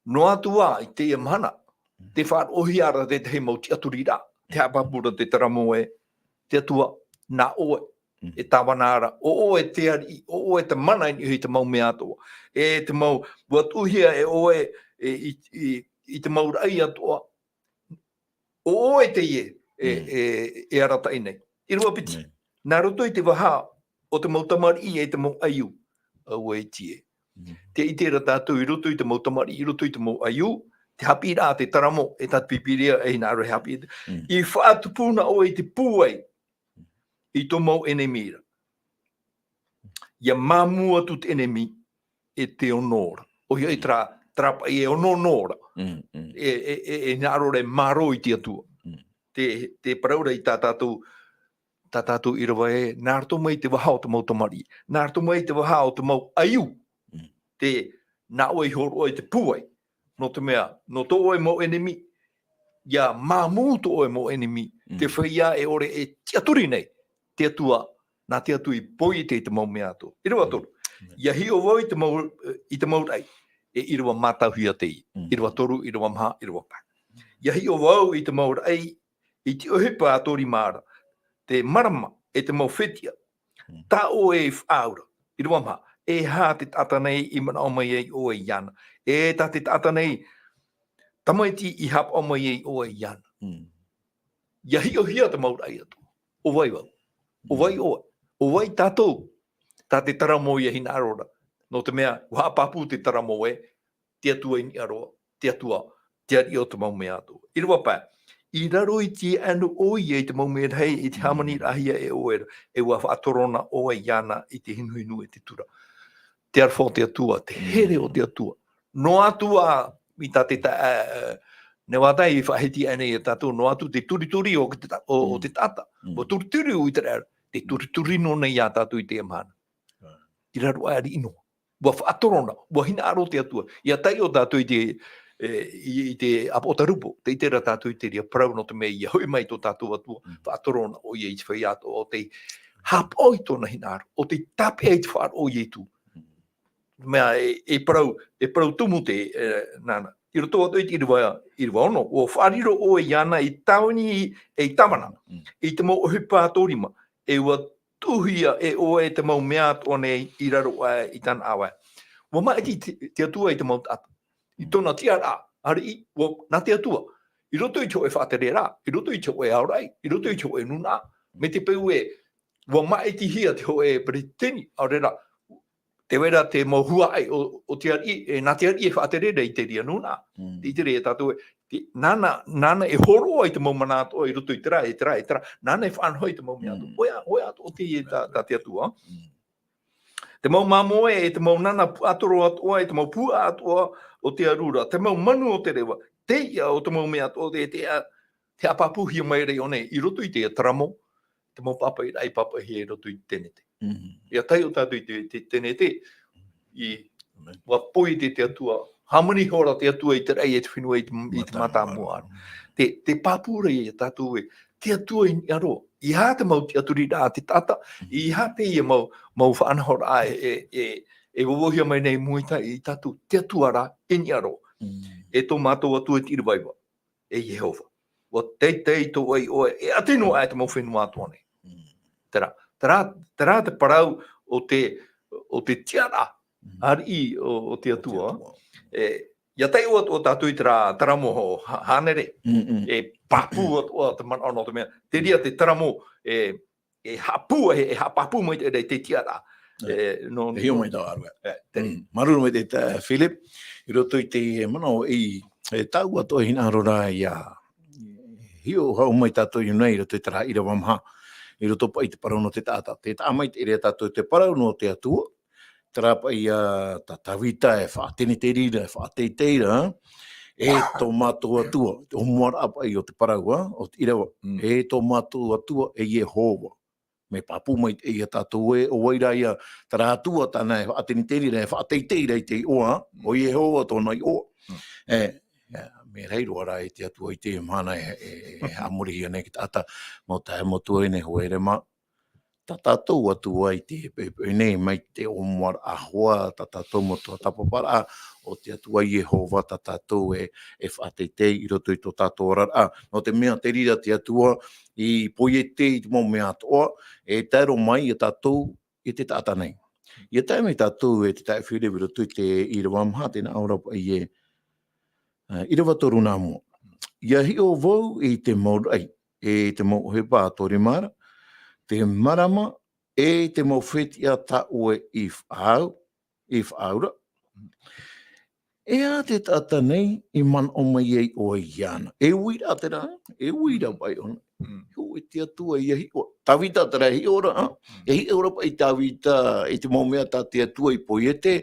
noa atu ā i teie mahana, Mm. tē faʻaroʻohia ra tētahi mau tiʻaturiraʻa, tē haʻapāpū ra te taramo ē, te Atua, nā ʻoe, Mm. e tāvana ra, ʻo ʻoe te ariʻi, ʻo ʻoe te mana i niʻa i te mau mea atoʻa. E te mau, ʻua tuʻuhia e ʻoe, e, i, i, i te mau raʻi atoʻa, ʻo ʻoe teie, e, Mm. e, e arataʻi nei. ʻĪrava piti. Mm. Nā roto i te vaha o te mau tamariʻi e te mau ʻaiū, auē iti ē. Mm. Tē ʻite ra tātou i roto i te mau tamariʻi, i roto i te mau ʻaiū, te haʻapiʻiraʻa, te taramo, e tā te Pīpīria, e hinaʻaro e haʻapiʻi. Mm. I faʻatupu na ʻoe i te pūai, i tō mau ʻenemi ra. ʻIa māmū atu te ʻenemi, e te ono ra. ʻOia i terā, terā paʻi e ono noa ra. Mm, mm. E, e, e, e hinaʻaro ra e mārō i te Atua. Mm. Te, te parau ra i tā tātou, tā tātou ʻīrava ē, nā roto mai te vaha o te mau tamariʻi, nā roto mai te vaha o te mau ʻaiū, Mm. te, nā ʻoe i hōroʻa i te pūai. Nō te mea, nō tō ʻoe mau ʻenemi, ʻia māmū tō ʻoe mau ʻenemi, Mm. te feiā e ʻore e tiʻaturi nei, te Atua, nā te Atua i poiete i te mau mea atoʻa. ʻĪrava toru. Mm. ʻIa hiʻo vau i te mau, i te mau raʻi, e ʻīrava mātauhia teie. Mm. ʻĪrava toru, ʻīrava maha, ʻīrava pae. ʻIa hiʻo vau i te mau raʻi, i te ʻohipa a tō rima ra, te marama, e te mau fetiʻa. Mm. Tā ʻoe i faʻaau ra. ʻĪrava maha, e aha te taʻata nei i manaʻo mai ai ʻoe iāna? E tā te taʻata nei, tamaiti i haʻapaʻo mai ai ʻoe iāna. Mm. ʻIa hiʻohia te mau raʻi atoʻa. ʻO vai vau? ʻO vai Mm. ʻoe? ʻO vai tātou? Tā te taramo ʻia hinaʻaro ra. Nō te mea, ʻua haʻapāpū te taramo ē, te Atua i niʻa roa, te Atua, te ariʻi o te mau mea atoʻa. ʻĪrava pae, i raro i te anu ʻoia i te mau merahi, i te Mm. hāmaniraʻahia e ʻoe ra, e ʻua faʻatorona ʻoe iāna i te hinuhinu e te tura. Te aroha o te Atua, te here o Mm. te Atua. Noa atu ā, i tā te ta-, ā, ā, Nevada i faʻahiti aʻe nei ia tātou, noa atu te turituri o te ta-, o, o Mm. te taʻata. Mm. ʻUa turituri ʻo ʻĪteraʻera, te Mm. turituri noa nei ia tātou i teie mahana. Right. I raro aʻe riʻi noa. ʻUa faʻatorona, ʻua hinaʻaro te Atua. ʻIa taiʻo tātou i te, e, i, i te ʻāpoʻotarupo, tē ʻite ra tātou i te reira parau nō te mea ʻia hoʻi mai tō tātou Atua, Mm. faʻatorona ʻoia i te feiā atoʻa o tei haʻapaʻo i tōna hinaʻaro, ʻo tei tāpeʻa i te faʻaroʻo o Ietu. Mm. Mea e, e parau, e parau tumu te, e, nāna. I roto atoʻa i te ʻīrava, ʻīrava ono, ʻua faʻariro ʻoe iāna i tāvini, e i tāvana, Mm. i te mau ʻohipa a tō rima, e ʻua tuʻuhia e ʻoe te mau mea atoʻa nei i raro aʻe i tāna ʻāvae. ʻUa māʻiti te, te Atua i te mau taʻata. I tōna tiʻaraʻa, ariʻi, ʻua, nā te Atua. I roto i te hōʻē faʻatereraʻa, i roto i te hōʻē aoraʻi, i roto i te hōʻē nūnaʻa. Mai te peu ē, ʻua māʻitihia te hōʻē peretiteni, ʻaore rā, tē vai ra te mau huaʻai o, o te ariʻi, e, nā te ariʻi e faʻaterera i te reira nūnaʻa. Mm. Tē ʻite ra ia tātou ē, te, nāna, nāna e hōroʻa i te mau mana atoʻa i roto i terā, e terā, e terā, nāna e faʻanaho i te mau mea atoʻa. Mm. ʻOia, ʻoia atoʻa teie tā, tā te Atua. Mm. Te mau māmoe, e te mau nana puaʻatoro atoʻa, e te mau puaʻa atoʻa o te arura, te mau manu o te reva, teie o te mau mea atoʻa, te, te, te haʻapāpūhia mai ra iō nei, i roto i te taramo, te mau pāpaʻiraʻa i pāpaʻihia i roto i te tenete. Mhm. ʻIa taiʻo tātou i te, te tenete, i, Amen. ʻUa poiete te Atua, hāmani iho ra te Atua i te raʻi, i te fenua, i te, i te mātāmua. Mātāmua. Te, te pāpū ra ia tātou ē, te Atua i niʻa roa. ʻEiaha te mau tiʻaturiraʻa a te taʻata, Mhm. ʻeiaha teie mau, mau faʻanahoraʻa e, e, e, e vauvauhia mai nei mua i tā, i tātou, te Atua rā, i niʻa roa. Mhm. E tō mātou Atua i te ʻīrava iva. E Iehova. ʻUa teitei tō ʻoe iʻoa, e ʻati noa aʻe te mau fenua atoʻa nei. Mm. Terā, terā, terā te parau o te, o te tiʻaraʻa, Mm. ariʻi o, o te Atua. O te Atua. E, ʻia taiʻo atoʻa tātou i terā, terā mau hā-, hānere. Mm, mm. E pāpū atoʻa te manaʻo nō te mea. Te reira te taramo, e, e haʻapū, e, e haʻapāpū mai te, te tiʻaraʻa. E, no, e hiʻo mai tāua ʻāruʻe. E, te. Mm. Māuruuru maitaʻi, Philip, i roto i te manaʻo i, e, tāua atoʻa hinaʻaro ra ia hiʻo haʻu mai tātou i ʻō nei i roto i terā ʻīrava maha, i roto paʻi i te parau nō te taʻata. Tē taʻa maitaʻi ra tātou te parau nō te Atua, terā paʻi ia tā Tavita e faʻateneteni ra, e faʻateitei ra, e tō mātou Atua, te ʻōmuaraʻa paʻi o te parau, ā, o te ʻīrava, Mm. e tō mātou Atua, e Iehova. Mea pāpū maitaʻi ia tātou ē, ʻo vai ra ia terā Atua tāna e faʻateneteni ra, e faʻateitei ra i te iʻoa, ʻo Iehova tōna iʻoa. Mm. E, e, mea rahi roa rā e te Atua i teie mahana e, e, e haʻamorihia nei e te taʻata, mau taeaʻe, mau tuahine, hoa here mā. Tā tātou Atua i teie poʻipoʻi nei, mai te ʻōmuaraʻa hoʻi, tā tātou mau tuatāpaparaʻa, ʻo te Atua Iehova tā tātou e, e faʻateitei i roto i tō tātou oraraʻa. Nō te mea te reira te Atua i poiete i te mau mea atoʻa, e tae roa mai ia tātou i te taʻata nei. ʻIa tae mai tātou e te taeaʻe Philip i roto i te ʻīrava maha, tē nā ʻō ra paʻi ē, ā, ʻīrava toru nā mua. ʻIa hiʻo vau i te mau raʻi, e te mau ʻohipa a Torimara, te marama, e te mau fetiʻa tā ʻoe i faʻaau, i faʻaaura. E aha te taʻata nei i manaʻo mai ai ʻoe iāna? E uira terā, e uira paʻi ʻōna. Mm. Hiʻo e te Atua ʻia hiʻo. Tavita terā e hiʻo ra, ā? Mm. E hiʻo ra paʻi Tavita i te mau mea tā te Atua i poiete,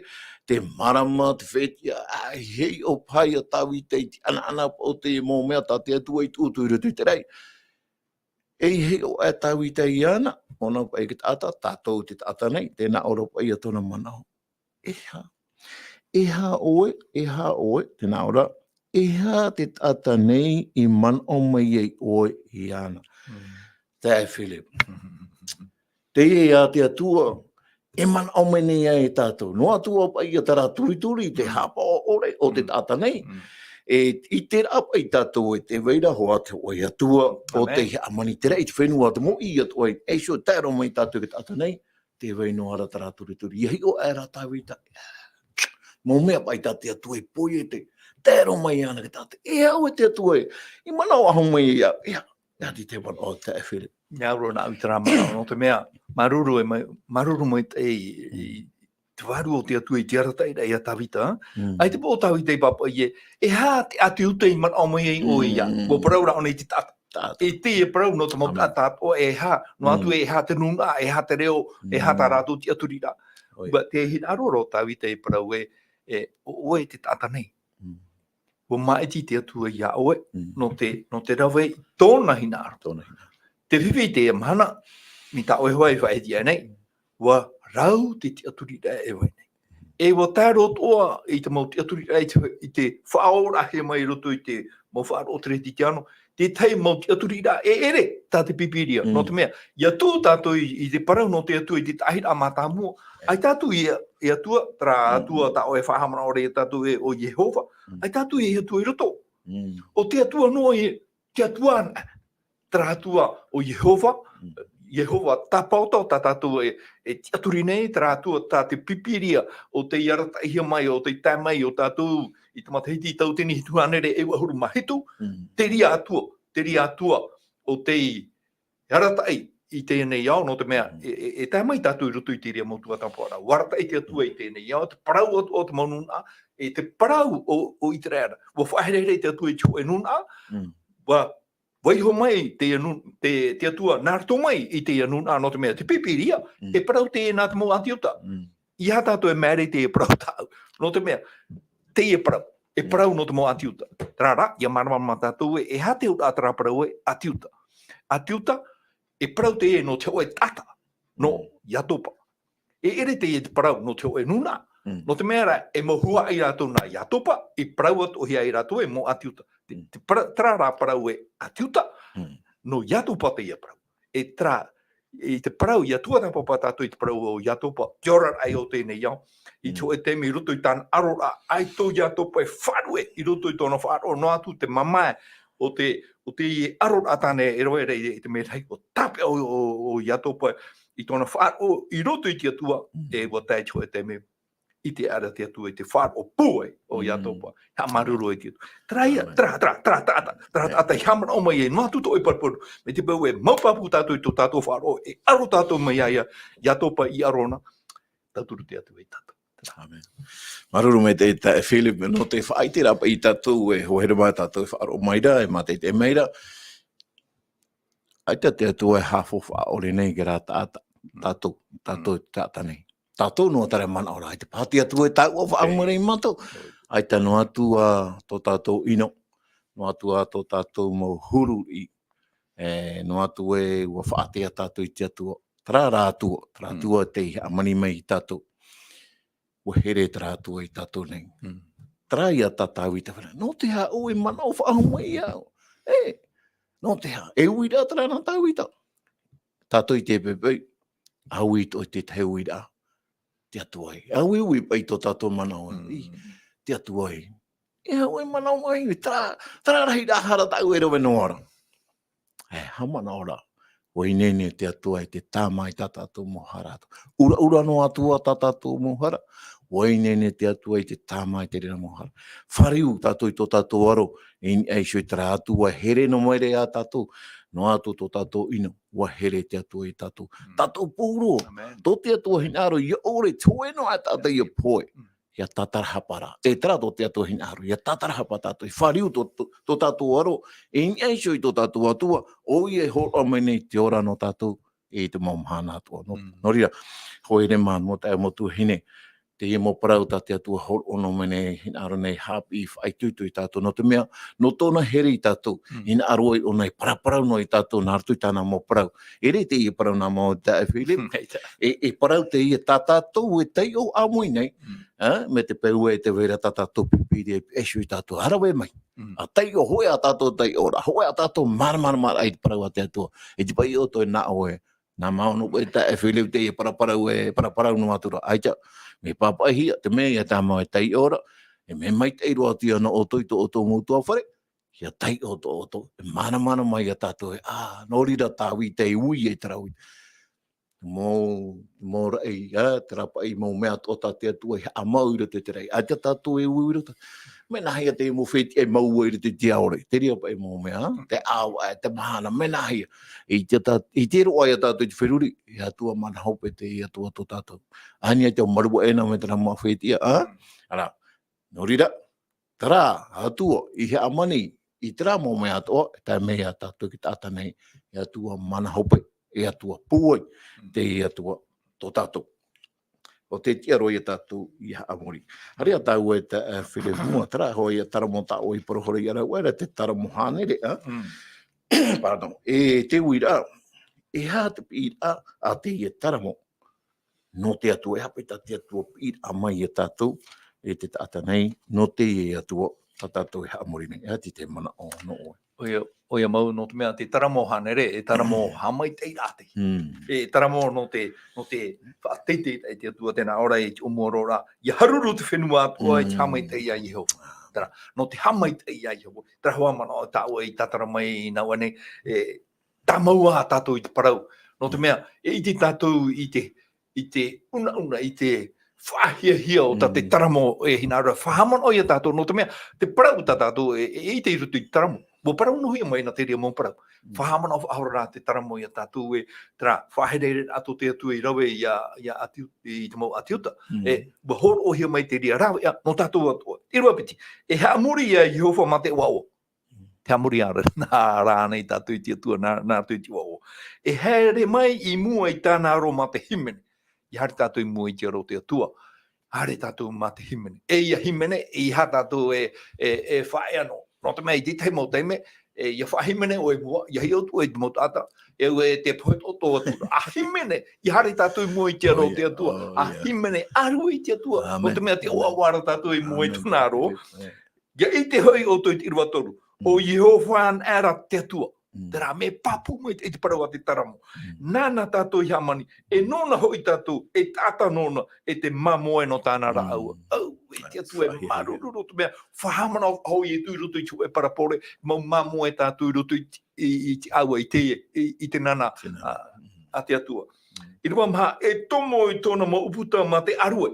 te marama, te fetiʻa, ā, e hiʻo paʻi ia Tavita i te ʻanaʻana paʻi o te mau mea tā te Atua i tuʻu atu i roto i te raʻi. E hiʻo aʻe Tavita iāna, ʻōna paʻi te taʻata, tātou te taʻata nei, tē nā ʻō ra paʻi ia tōna manaʻo. E aha? E aha ʻoe, e aha ʻoe, tē nā ʻō ra, e aha te taʻata nei i manaʻo mai ai ʻoe iāna? Mm. Taeaʻe Philip. Mm. Teie ā te Atua, e manaʻo mai nei ia tātou. Noa atu ā paʻi ia terā turituri, te Mm. haʻapaʻo ʻore o te Mm. taʻata nei. Mm. E, i terā paʻi tātou e tē vai ra hoʻi te hōʻē Atua, ʻo Amen. Tei hāmani terā i te fenua, te moʻi atoʻa, e iho tae roa mai tātou i te taʻata nei, tē vai noa ra terā turituri. ʻIa hiʻo aʻe ra Tavita. Mau mea paʻi tā te Atua i poiete. Tae roa mai iāna te taʻata. E aha ʻoe te Atua ē. I manaʻo aʻe mai ia. Ia, ia te te manaʻo taeaʻe Philip. Ia roa nā i terā manaʻo, nō te mea, māuruuru e mai, māuruuru maitaʻi i, i te vārua o te Atua i te arataʻiraʻa ia Tavita. Mm. ʻAita paʻi ʻo Tavita i pāpaʻi ē, e aha te ʻāti Iuta i manaʻo mai ai ʻoe iāna. Mm. ʻUa parau ra ʻōna i te taʻata. Taʻata. E teie parau nō te mau Amen. Taʻata, ʻo e aha, noa atu Mm. e aha te nūnaʻa, e aha te reo, e aha tā Mm. rātou tiʻaturiraʻa. ʻOia. ʻUa, te hinaʻaro ra ʻo Tavita e parau ē, e, ʻo, ʻoe te taʻata nei. Mm. ʻUa māʻiti te Atua iā ʻoe, Mm. nō te, nō te rave i tōna hinaʻaro. Tōna hinaʻaro. Te fifi i teie mahana, mai tā ʻoe hoʻi e faʻaʻite aʻe nei, ʻua rau te tiʻaturiraʻa e vai nei. E ʻua tae roa atoʻa i te mau tiʻaturiraʻa i te, i te faʻaorahia mai i roto i te mau faʻaroʻo Teretitiano, te tahi mau tiʻaturiraʻa e ʻere tā te Pīpīria. Mm. Nō te mea, ʻia tuʻu tātou i, i te parau nō te Atua i te taʻahiraʻa mātāmua, ʻaita atu ia, e Atua, terā Mm. Atua tā ʻoe e faʻahaʻamanaʻo ra ia tātou ē ʻo Iehova, Mm. ʻaita atu ia Atua i roto. Mm. ʻO te Atua noa ia, te Atua, terā Atua ʻo Iehova, Mm. Iehova tāpaʻo tā tātou e, e tiʻaturi nei, terā Atua tā te Pīpīria ʻo tei arataʻihia mai, ʻo tei tae mai ia tātou i te matahiti tauatini hitu hānere e vaʻu ʻahuru mā hitu, Mm. te reira Atua, te reira Atua ʻo tei arataʻi i teie nei ao, nō te mea, Mm. e, e, e tae mai tātou i roto i te reira mau tuatāpaparaʻa. ʻUa arataʻi te Atua i teie nei ao, te parau o, o te mau nūnaʻa, e te parau o, o ʻĪteraʻera. ʻUa faʻaherehere te Atua i te hōʻē nūnaʻa, Mm. ʻua vaiiho mai te, te, te Atua nā roto mai i teie nūnaʻa, nō te mea, te Pīpīria, Mm. e parau teie nā te mau ʻĀti Iuta. Mm. ʻEiaha tātou e māere i teie parau tāʻu. Nō te mea, teie parau, e Mm. parau nō te mau ʻĀti Iuta. Terā rā, ʻia māramarama tātou ē, e aha te auraʻa terā parau ē, ʻĀti Iuta. ʻĀti Iuta, e parau teie nō te hōʻē taʻata, nō Mm. Iatopa. E ʻere teie te parau nō te hōʻē nūnaʻa. Mm. Nō te mea rā, e mau huaʻai rātou nā Iatopa, i parau atoʻahia ai rātou e mau ʻĀti Iuta. Te, Mm. te para-, terā rā parau ē, ʻĀti Iuta, Mm. nō Iatopa teie parau. E terā, i te parau, ʻia tuatāpapa tātou i te parau o Iatopa, te oraraʻa o teie nei ao. I te Mm. hōʻē taime i roto i tāna ʻaroraʻa, ʻaita ʻo Iatopa e faʻaruʻe i roto i tōna faʻaroʻo, noa atu te mamae o te, o teie ʻaroraʻa tāna e rave ra i te mea rahi, ʻua tāpeʻa ʻo, ʻo, ʻo Iatopa i tōna faʻaroʻo i roto i te Atua, Mm. e ʻua tae i te hōʻē taime, ʻite aʻera te Atua i te faʻaroʻo pūai o Mm. Iatopa. Haʻamāuruuru i te Atua. Terā ia, Amen. terā, terā, terā taʻata, terā Yeah. taʻata i haʻamanaʻo mai ai, noa atu tō ʻoe parau, mai te peu ē, mau pāpū tātou i tō tātou faʻaroʻo, e ʻaro tātou mai iā ia, Iatopa i ʻaro na. tauturu te Atua ia tātou. Amen. Māuruuru maitaʻi e Philip, nō te faʻaʻite rā paʻi ia tātou e hoa here mā tātou e faʻaroʻo mai ra, e mātaʻitaʻi mai ra. ʻAita te Atua e haʻafaufaʻa ʻore nei i terā taʻata, tātou, tātou te taʻata nei. Tātou noa terā e manaʻo ra, ʻaita paha te Atua e taʻua faʻaʻamu nei ia mātou. ʻAita noa atu ā tō tātou ʻino, noa atu ā tō tātou mau huru i, e, noa atu ē ʻua faʻaʻite tātou i te Atua. Terā rā Atua, terā Atua tei hāmani mai ia tātou. ʻUa here terā Atua ia tātou nei. Terā ia tā Tāvita e faʻaʻite, nō te aha ʻoe e manaʻo faʻahou mai iāʻu? E, nō te aha? E uiraʻa terā nā Tāvita. Tātou i te poʻipoʻi, ʻaita ʻoe te tahi uiraʻa. Te Atua ē. ʻAita ʻoe e paʻi tō tātou manaʻo ē. Te Atua ē. E aha ʻoe e manaʻo mai, terā, terā rahi rā hara tāʻu e rave noa ra. E, haʻamanaʻo ra. ʻUa ineine te Atua i te tāmā i tā tātou mau hara. ʻUraʻura noa atu ā tā tātou mau hara. ʻUa ineine te Atua i te tāmā i te reira mau hara. Fāriu tātou i tō tātou aro, i niʻa iho i terā Atua e here noa mai ra ia tātou. Noa atu tō tātou ʻino, ʻua here te Atua ia tātou. Tātou pauroa. Tō te Atua hinaʻaro, ʻia ʻore, te hōʻē noa taʻata ʻia pohe. ʻIa tātarahapa ra. E terā tō te Atua hinaʻaro, ʻia tātarahapa tātou, e fāriu tō, tō, tō tātou aro, i niʻa iho i tō tātou Atua, ʻoia e hōroʻa mai nei te ora nō tātou, i te mau mahana atoʻa. Nō, nō reira, hoa here mā, mau taeaʻe, mau tuahine, teie mau parau tā te Atua hōroʻa noa mai nei, hinaʻaro nei, haʻapiʻi, faʻaitoito ia tātou, nō te mea, nō tōna here ia tātou, hinaʻaro ai ʻōna e paraparau noa ia tātou, nā roto i tāna mau parau. E ʻere teie parau nā mau taeaʻe Philip, e, e parau teie tā tātou e taiʻo ʻāmui nei, ā, mai te peu ē tē vai ra tā tātou pipi i te iho ia tātou, ʻa rave mai. ʻA taiʻo, hōʻē ā tātou taiʻoraʻa, hōʻē ā tātou māramarama i te parau a te Atua. E tiʻa paʻi ʻoutou e nā ʻoe, nā mau noa paʻi taeaʻe Philip teie paraparau e, paraparau noa atu ra. ʻAita, mea pāpaʻihia, te mea ïa tā mau e taiʻo ra, e mea maitaʻi roa atu ïa nō ʻoutou i tō ʻoutou mau ʻutuāfare, ʻia taiʻo tō ʻoutou, e māramarama ia tātou ē, ā, nō reira Tāvita e ui i terā ui. Mau, mau raʻi, ā, terā paʻi mau mea atoʻa tā te Atua i haʻamau i roto i te raʻi. ʻAita tātou e ui i roto. Mea nāhea ïa te mau fētiʻi e mau ai i roto i te ao ra. Te reira paʻi mau mea, te ʻāvaʻe, te mahana, mea nāhea. I te tā-, i te roaʻa ia tātou i te feruri, e Atua mana hope te Atua tō tātou. Ani ai te maruaʻe na mai terā mau fētiʻi, ā? Ara, nō reira, terā Atua i haʻamani i terā mau mea atoʻa, e tae mai ia tātou i te taʻata nei, e Atua mana hope, e Atua pūai, te Atua tō tātou. ʻO te tiʻa roa ia tātou i haʻamori. Haere ā tāua e ta-, e Philip mua, terā hoʻi ia taramo tā ʻoe i parau ra ia rāua, ʻaore rā te taramo hānere, ā? Pardon. E te uiraʻa, e aha te piʻiraʻa a teie taramo? Nō te Atua, e aha paʻi tā te Atua piʻiraʻa mai ia tātou, e te taʻata nei, nō teie Atua, tā tātou e haʻamori nei, e aha te manaʻo nō ʻoe? ʻOia, ʻoia mau, nō te mea, te taramo hānere, e taramo haʻamaitaʻiraʻa te. E taramo nō te, nō te faʻateitei i te Atua, tēnā ʻō ra i te ʻōmuaraʻa, ʻia haruru te fenua atoʻa i te haʻamaitaʻi a Iehova. Terā, nō te haʻamaitaʻi a Iehova. Terā hoʻi manaʻo tā ʻoe i tātara mai i nā ʻō nei, e, tāmau ā tātou i te parau. Nō te mea, e ʻite tātou i te, i te unauna, i te faʻahiahia o tā te taramo e hinaʻaro ra. Faʻahaʻamanaʻo ia tātou, nō te mea, te parau tā tātou e, e ʻite i roto i te taramo. ʻUa parau noa hia mai na te reira mau parau. Faʻahaʻamanaʻo faʻahou ra te taramo ia tātou e, terā, faʻaherehere atu te Atua i rave ia, ia ʻāti-, i te mau ʻāti Iuta. E, ʻua hōroʻahia mai te reira rāveʻa, nō tātou atoʻa. ʻĪrava piti, e haʻamori ia Iehova mā te ʻoaʻoa. Te haʻamori ā rā, nā, rānei tātou i te Atua, nā, nā roto i te ʻoaʻoa. E haere mai i mua i tāna aro mā te hīmene. ʻIa haere tātou i mua i te aro o te Atua. Haere tātou mā te hīmene. E ia hīmene, e aha tātou e, e, e faʻaea noa. Nō te mea i te tahi mau taime, e, ʻia faʻahīmene ʻoe i mua, ʻia hiʻo atu ʻoe i te mau taʻata. E ʻoe tē pohe atoʻa atu ra. ʻA hīmene, ʻia haere tātou i mua i te aro o te Atua. ʻA hīmene, ʻa rave i te Atua. Nō te mea tē ʻoaʻoa ra tātou i mua i tōna aro. ʻIa ʻite hoʻi ʻoutou i te ʻīrava toru. ʻO Iehova anaʻe ra te Atua. Terā, mea pāpū mai i te parau a te taramo. Nāna tātou i hāmani. E nōna hoʻi tātou, e taʻata nōna, e te māmoe nō tāna rāʻau. ʻAuē, e te Atua e māuruuru, nō te mea, faʻahaʻamanaʻo hoʻi ʻoutou i roto i te hōʻē parabole, mau māmoe tātou i roto i te, i, i te ʻāua, i te, i, i te nana, ā, a te Atua. ʻĪrava maha, e tomo i tōna mau ʻūputa mā te ʻāruʻe.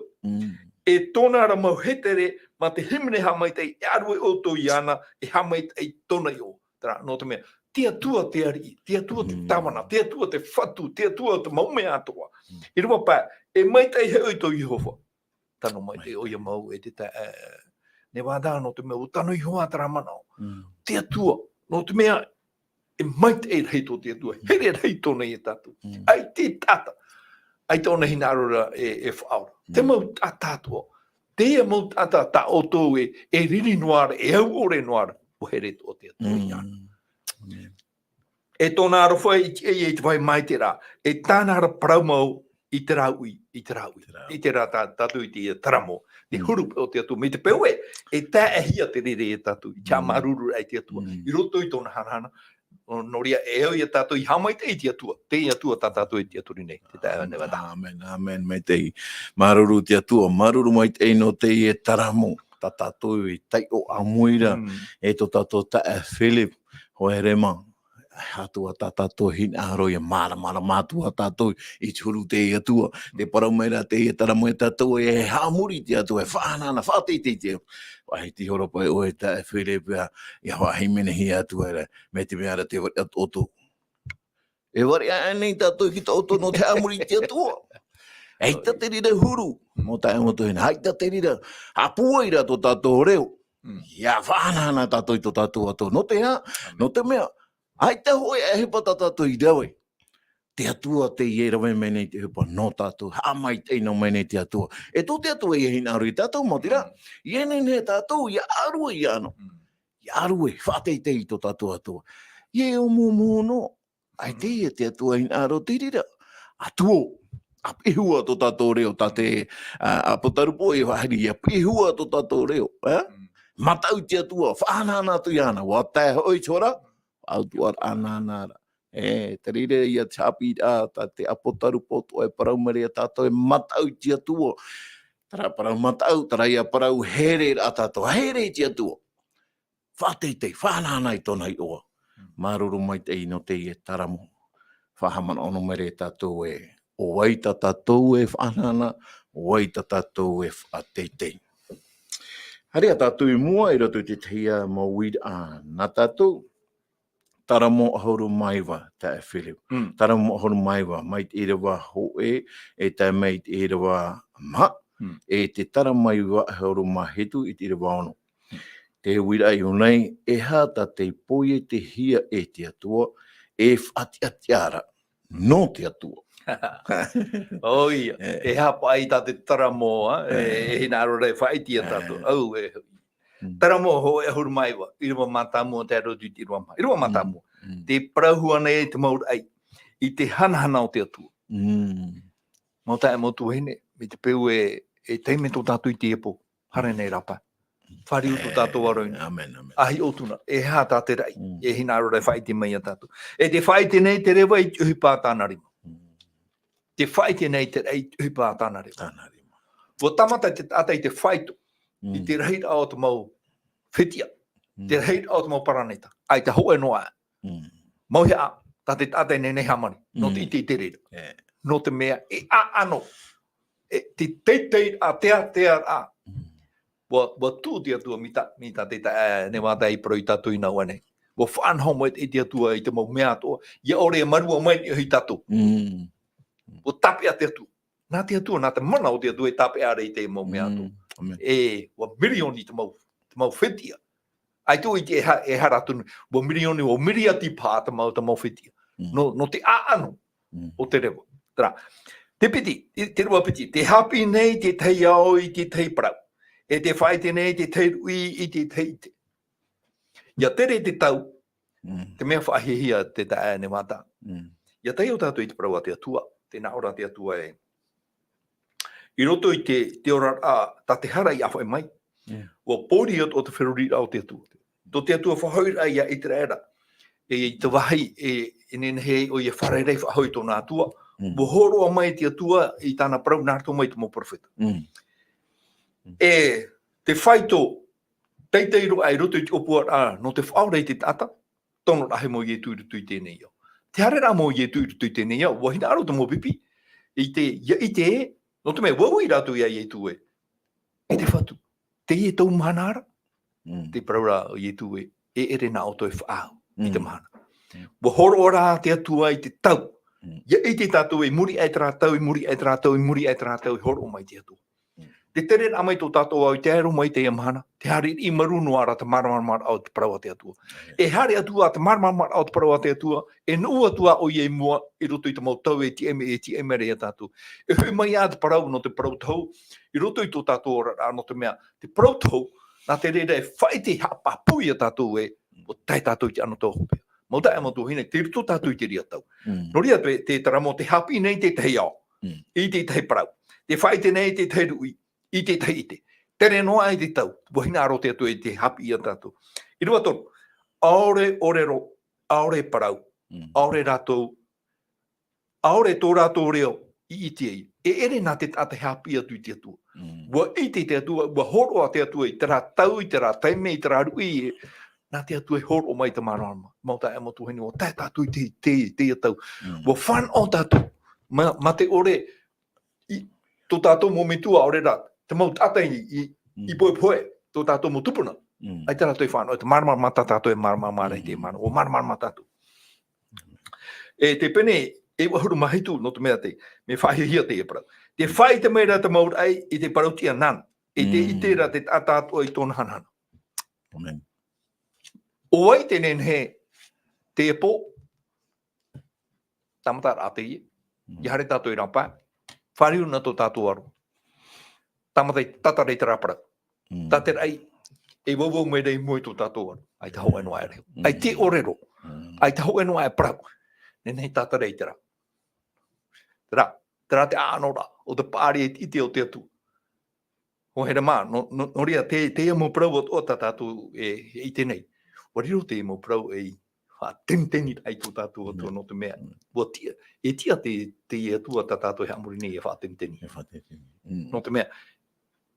E tōna ra mau hētere mā te hīmene haʻamaitaʻi, e ʻāruʻe ʻoutou iāna, e haʻamaitaʻi tōna iʻoa. Terā, nō te mea, Te Atua te ariʻi, te Atua te tāvana, te Atua te fatu, te Atua te mau mea atoʻa. I reira paʻi, e maitaʻi hoʻi tō Iehova. Tano maitaʻi ʻoia mau e te tae, e, Nevada nō te mea ʻua tano Iehova terā manaʻo. Te Atua, nō te mea, e maitaʻi rahi tō te Atua, here rahi tōna ia tātou. ʻAita e taʻata, ʻaita ʻōna hinaʻaro ra e, e faʻaora. Te mau taʻata atoʻa, teie mau taʻata tā ʻoutou e, e riri noa ra, e au ʻore noa ra, ʻua here tō te Atua ia. E tōna aroha i te, e, i te vai mai te rā, e tāna ra parau mau i te rāuʻi, i te rāuʻi. I te rā tā, tātou i te ia taramo, te huru o te Atua, mai te peu e, e tae hia te rere e tātou, i te māuruuru ai te Atua, i roto i tōna hanahana, nō, nō reira e au ia tātou i haʻamaitaʻi i te Atua, te Atua tā tātou i te Atua nei, te tae Nevada. Amen, amen, maitaʻi. Māuruuru te Atua, māuruuru maitaʻi nō teie taramo, tā tātou i taiʻo ʻāmui ra, e tō tātou taeaʻe Philip, Hoerema, Atua tā tātou hinaʻaro ia māramarama atu ā tātou i te huru teie Atua. Te parau mai ra teie taramo e tātou e haʻamori te Atua, e faʻahanahana, faʻateitei te Atua. Faʻahiti ihora paʻi ʻoe taeaʻe Philip ia, ia faʻahīmenihia atu ra, mai te mea ra te variʻa tō ʻoutou. E variʻa aʻe nei tātou ki tō ʻoutou nō te haʻamori i te Atua. ʻAita te reira huru, mau taeaʻe mau tuahine, ʻaita te reira, haʻapūai ra tō tātou reo. Ia faʻahanahana tātou i tō tātou Atua. Nō te aha? Nō te mea, ʻaita hōʻē ʻohipa tā tātou i rave. Te Atua teie e rave mai nei te ʻohipa nō tātou, haʻamaitaʻi noa mai nei te Atua. E tō te Atua ia hinaʻaro ia tātou, mau te reira, ia nehenehe tātou, ia ʻārue ia ʻano. Ia ʻārue, faʻateitei i tō tātou Atua. Ia e ʻōmuʻomuʻo noa, ʻaita e te Atua hinaʻaro te reira. Atua, ʻa piʻihia tō tātou reo, tā te, ā, ʻApotarupo e faʻahiti, ʻa piʻihia tō tātou reo, ē? Mataʻu te Atua, faʻahanahana atu ia ʻana, ʻua tae hoʻi i te hora, faʻautuʻaraʻa ʻana ra. E, te reira ia te haʻapiʻiraʻa, tā te ʻApotarupo atoʻa e parau mai ra ia tātou e mataʻu i te Atua. Terā parau mataʻu, terā ia parau here ra tātou, here i te Atua. Faʻateitei, faʻahanahana i tōna iʻoa. Māuruuru maitaʻi nō teie taramo. Faʻahaʻamanaʻo noa mai ra ia tātou ē, ʻo vai tā tātou e faʻahanahana, ʻo vai tā tātou e faʻateitei. Haere ā tātou i mua i roto i te tahi ā mau uiraʻa nā tātou, taramo ʻahuru mā iva, taeaʻe Philip. Taramo ʻahuru mā iva, mai te ʻīrava hōʻē, e tae mai te ʻīrava maha, e te taramo ʻahuru mā hitu i te ʻīrava ono. Te uiraʻa i ʻō nei, e aha tā te poietehia e te Atua, e faʻatiʻatiʻa ra nō te Atua. ʻOia, e aha paʻi tā te taramo, ā, e, e hinaʻaro ra e faʻaʻite ia tātou. Au, e, taramo hōʻē ʻahuru mā iva, ʻīrava mātāmua tae roto i te ʻīrava maha. ʻĪrava mātāmua. Te parau anaʻe i te mau raʻi, i te hanahana o te Atua. Mau taeaʻe mau tuahine, mai te peu e, e taime tō tātou i teie pō. Haere nei rā paʻi. Fāriu tō tātou aro i ʻō nei. Amen, amen. ʻAhi ʻōtuna, e aha tā te raʻi, e hinaʻaro ra e faʻaʻite mai ia tātou. E te faʻaʻite nei te reva i te ʻohipa a tāna rima. Te faʻaʻite nei te raʻi i te ʻohipa a tāna rima. ʻUa tāmata te taʻata i te faito, i te rahiraʻa o te mau fetiʻa, te rahiraʻa o te mau paraneta. ʻAita hōʻē noa ā. Mau hea, tā te taʻata e nehenehe e hāmani, nō te ʻite i te reira. Nō te mea, e ʻaʻano, e te teitei a te, a te, a, a. ʻUa, ʻua tuʻu te Atua mai tā, mai tā te, tā, e, Nevada i parau ia tātou i nā ʻō nei. ʻUa faʻanaho mai te, te Atua i te mau mea atoʻa, ʻia ʻore e marua mai i tātou. ʻUa tāpeʻa te Atua. Nā te Atua, nā te mana o te Atua e tāpeʻa ra i te mau mea atoʻa. E, ʻua mirioni te mau, te mau fetiʻa. ʻAita ʻoe i te e ha-, e hara atu nei, ʻua mirioni, ʻua miriati paha te mau, te mau fetiʻa. Nō, nō te ʻaʻano o te reva. Terā. Te piti, i te rua piti, te haʻapiʻi nei te tahi ao i te tahi parau. E te faʻaʻite nei te tahi ruʻi i te tahi ʻite. ʻIa tere te tau, te mea faʻahiahia te taeaʻe Nevada. ʻIa tae tātou i te parau a te Atua, tē nā ʻō ra te Atua ē. I roto i te, te oraraʻa, tā te hara i ʻāfaʻi mai. ʻUa pōuri atu ʻo te feruriraʻa o te Atua. Tō te Atua faʻahoʻiraʻa ia ʻĪteraʻera. E, i te vāhi, e, e nehenehe ʻoia e fārerei faʻahou i tōna Atua. ʻUa hōroʻa mai te Atua i tāna parau nā roto mai i te mau perofeta. E, te faito, teitei roa i roto i te ʻōpuaraʻa, nō te faʻaora i te taʻata, tonoraʻa hoʻi mau Ietu i roto i teie nei ao. Te haereraʻa mau Ietu i roto i teie nei ao, ʻua hinaʻaro te mau pipi, i te, ʻia ʻite ē, nō te mea, ʻua ui rātou ia Ietu ē, e te Fatu, teie tōʻu mahana ra, te parau ra o Ietu ē, e ʻere nā ʻoutou e faʻaau i te mahana. Mm. Ua hōroʻa rā te Atua i te tau. Mm. ʻIa ʻite tātou i muri aʻe terā tau, i muri aʻe terā tau, i muri aʻe terā tau, i hōroʻa mai te Atua. Mm. Te tereraʻa mai tō tātou ao i tae roa mai i teie mahana, te haere i maru noa ra te māramarama o te parau a te Atua. Mm. E haere atu ā te māramarama o te parau a te Atua, e nuʻu atu ā ʻoia i mua, i roto i te mau tau e tiʻa mai, e tiʻa mai ra ia tātou. E hoʻi mai ā te parau, nō te parau tohu, i roto i tō tātou oraraʻa, nō te mea, te parau tohu, nā te reira e faʻaʻite haʻapāpū ia tātou ē, ʻua tae tātou i te anotau hopeʻa. Mau taeaʻe, mau tuahine, tei roto tātou i te reira tau. Mm. Nō reira te, te taramo, tē haʻapiʻi nei te tahi ao, Mm. i te tahi parau. Tē faʻaʻite nei te tahi ruʻi, i te tahi ʻite. Tere noa i te tau, ʻua hinaʻaro te Atua i te haʻapiʻi ia tātou. ʻĪrava toru, ʻaore ʻōrero, ʻaore parau, Mm. ʻaore rātou, ʻaore tō rātou reo i ʻite ai. E ʻere nā te taʻata e haʻapiʻi atu i te Atua. Mm. ʻUa ʻite te Atua, ʻua hōroʻa te Atua i terā tau, i terā taime, i terā ruʻi, e, nā te Atua e hōroʻa mai te māramarama. Mau taeaʻe, mau tuahine, ʻua tae tātou i te, te, te tau. Mm. ʻUa fānaʻo tātou. Mā, mā te ʻore, i, tō tātou mau metua, ʻaore rā, te mau taʻata i, i, Mm. i pohepohe, tō tātou mau tupuna. Mm. ʻAita rātou e fānaʻo, te māramarama tā tātou e māramarama ra i te Mm. mana, ʻua māramarama tātou. E te pene e vaʻu ʻahuru mā hitu, nō te mea te, mea faʻahiahia teie parau. Tē faʻaʻite mai ra te mau raʻi i te parau tiʻa nāna, e tē Mm. ʻite ra te taʻata atoʻa i tōna hanahana. Amen. ʻO vai tē nehenehe teie pō, tāmataraʻa teie, Mm. ʻia haere tātou i rāpae, fāriu na tō tātou aro. Tāmata i tātara i terā parau. Mm. Tā te raʻi, e vauvau mai ra i mua i tō tātou aro. ʻAita hōʻē noa aʻe reo. Mm. ʻAita hōʻē ʻōrero. Mm. ʻAita hōʻē noa aʻe parau. Nehenehe tātara i terā. Terā, terā te ʻānoraʻa o te paʻari e ʻite o te Atua. ʻO here mā, nō, nō, nō reira, te, teie mau parau atoʻa tā tātou e, e ʻite nei. ʻUa riro teie mau parau ei faʻateniteniraʻa i tō tātou Atua Mm. nō te mea. Mm. ʻUa tiʻa, e tiʻa te, te Atua tā tātou e haʻamori nei e faʻateniteni. E faʻateniteni. Mm. Nō te mea,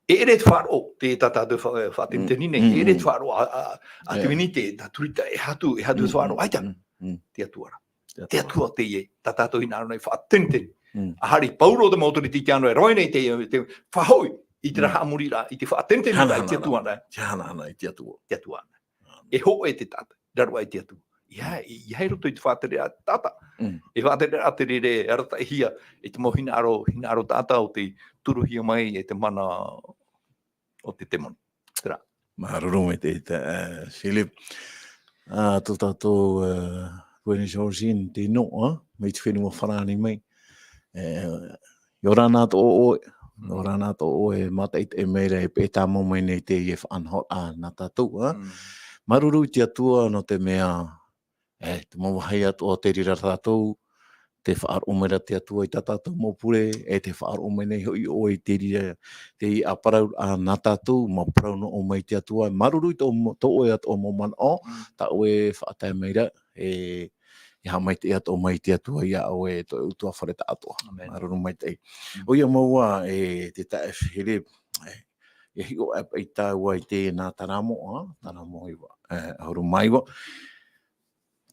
e ʻere te faʻaroʻo, te tā tātou fa-, faʻateniteni Mm. nei, Mm, e ʻere te mm. faʻaroʻo a, a, a te Yeah. minite, tā turita, e aha atu, e aha atu Mm, te faʻaroʻo, mm, ʻaita. mm, mm. Te Atua ra. Te Atua. Te Atua teie, tā tātou hinaʻaro nei faʻateniteni. Mm. ʻA haere i Pauro te mau taʻata i te tiano e roaʻa nei te, te faʻahoʻi i terā Mm. haʻamoriraʻa, i te faʻateniteni Hana, i te hana, Atua hana. ra. Te hanahana i te Atua. Te Atua ra. Amen. E hōʻē te taʻata, raro aʻe i te Atua. ʻIa, Mm. ʻia haere i roto i te faʻatereraʻa taʻata. Mm. E faʻatereraʻa te reira e arataʻihia, e te mau hinaʻaro, hinaʻaro taʻata o tei turuhia mai, e te mana o te temoni. Terā. Māuruuru maitaʻi, e, Philip. Ā, tō tātou, e, Queen Georgine, tei noa, mai te fenua Farāni mai. E, ʻia ora na tō ʻoe, Mm. ʻia ora na tō ʻoe, mātaʻitaʻi mai ra, e peʻe tāmau mai nei teie faʻanahoraʻa nā tātou, ā. Mm. Māuruuru i te Atua nō te mea, e, te mau vāhi atoʻa tē reira tātou, tē faʻaroʻo mai ra te Atua i tā tātou mau pure, e tē faʻaroʻo mai nei hoʻi ʻoe i te reira, teie ā parau, ā, nā tātou, mau parau noa mai te Atua, māuruuru i tō, tō ʻoe atoʻa mau manaʻo, Mm. tā ʻoe e faʻatae mai ra, e, e haʻamaitaʻi atoʻa mai te Atua iā ʻoe, tō ʻoe ʻutuāfare taʻatoʻa. Amen. Māuruuru maitaʻi. Mm. ʻOia mau ā, e, te taeaʻe Philip, e, e hiʻo aʻe paʻi tāua i teie nā Taramo, ā, Taramo iva, e, ʻahuru mā iva.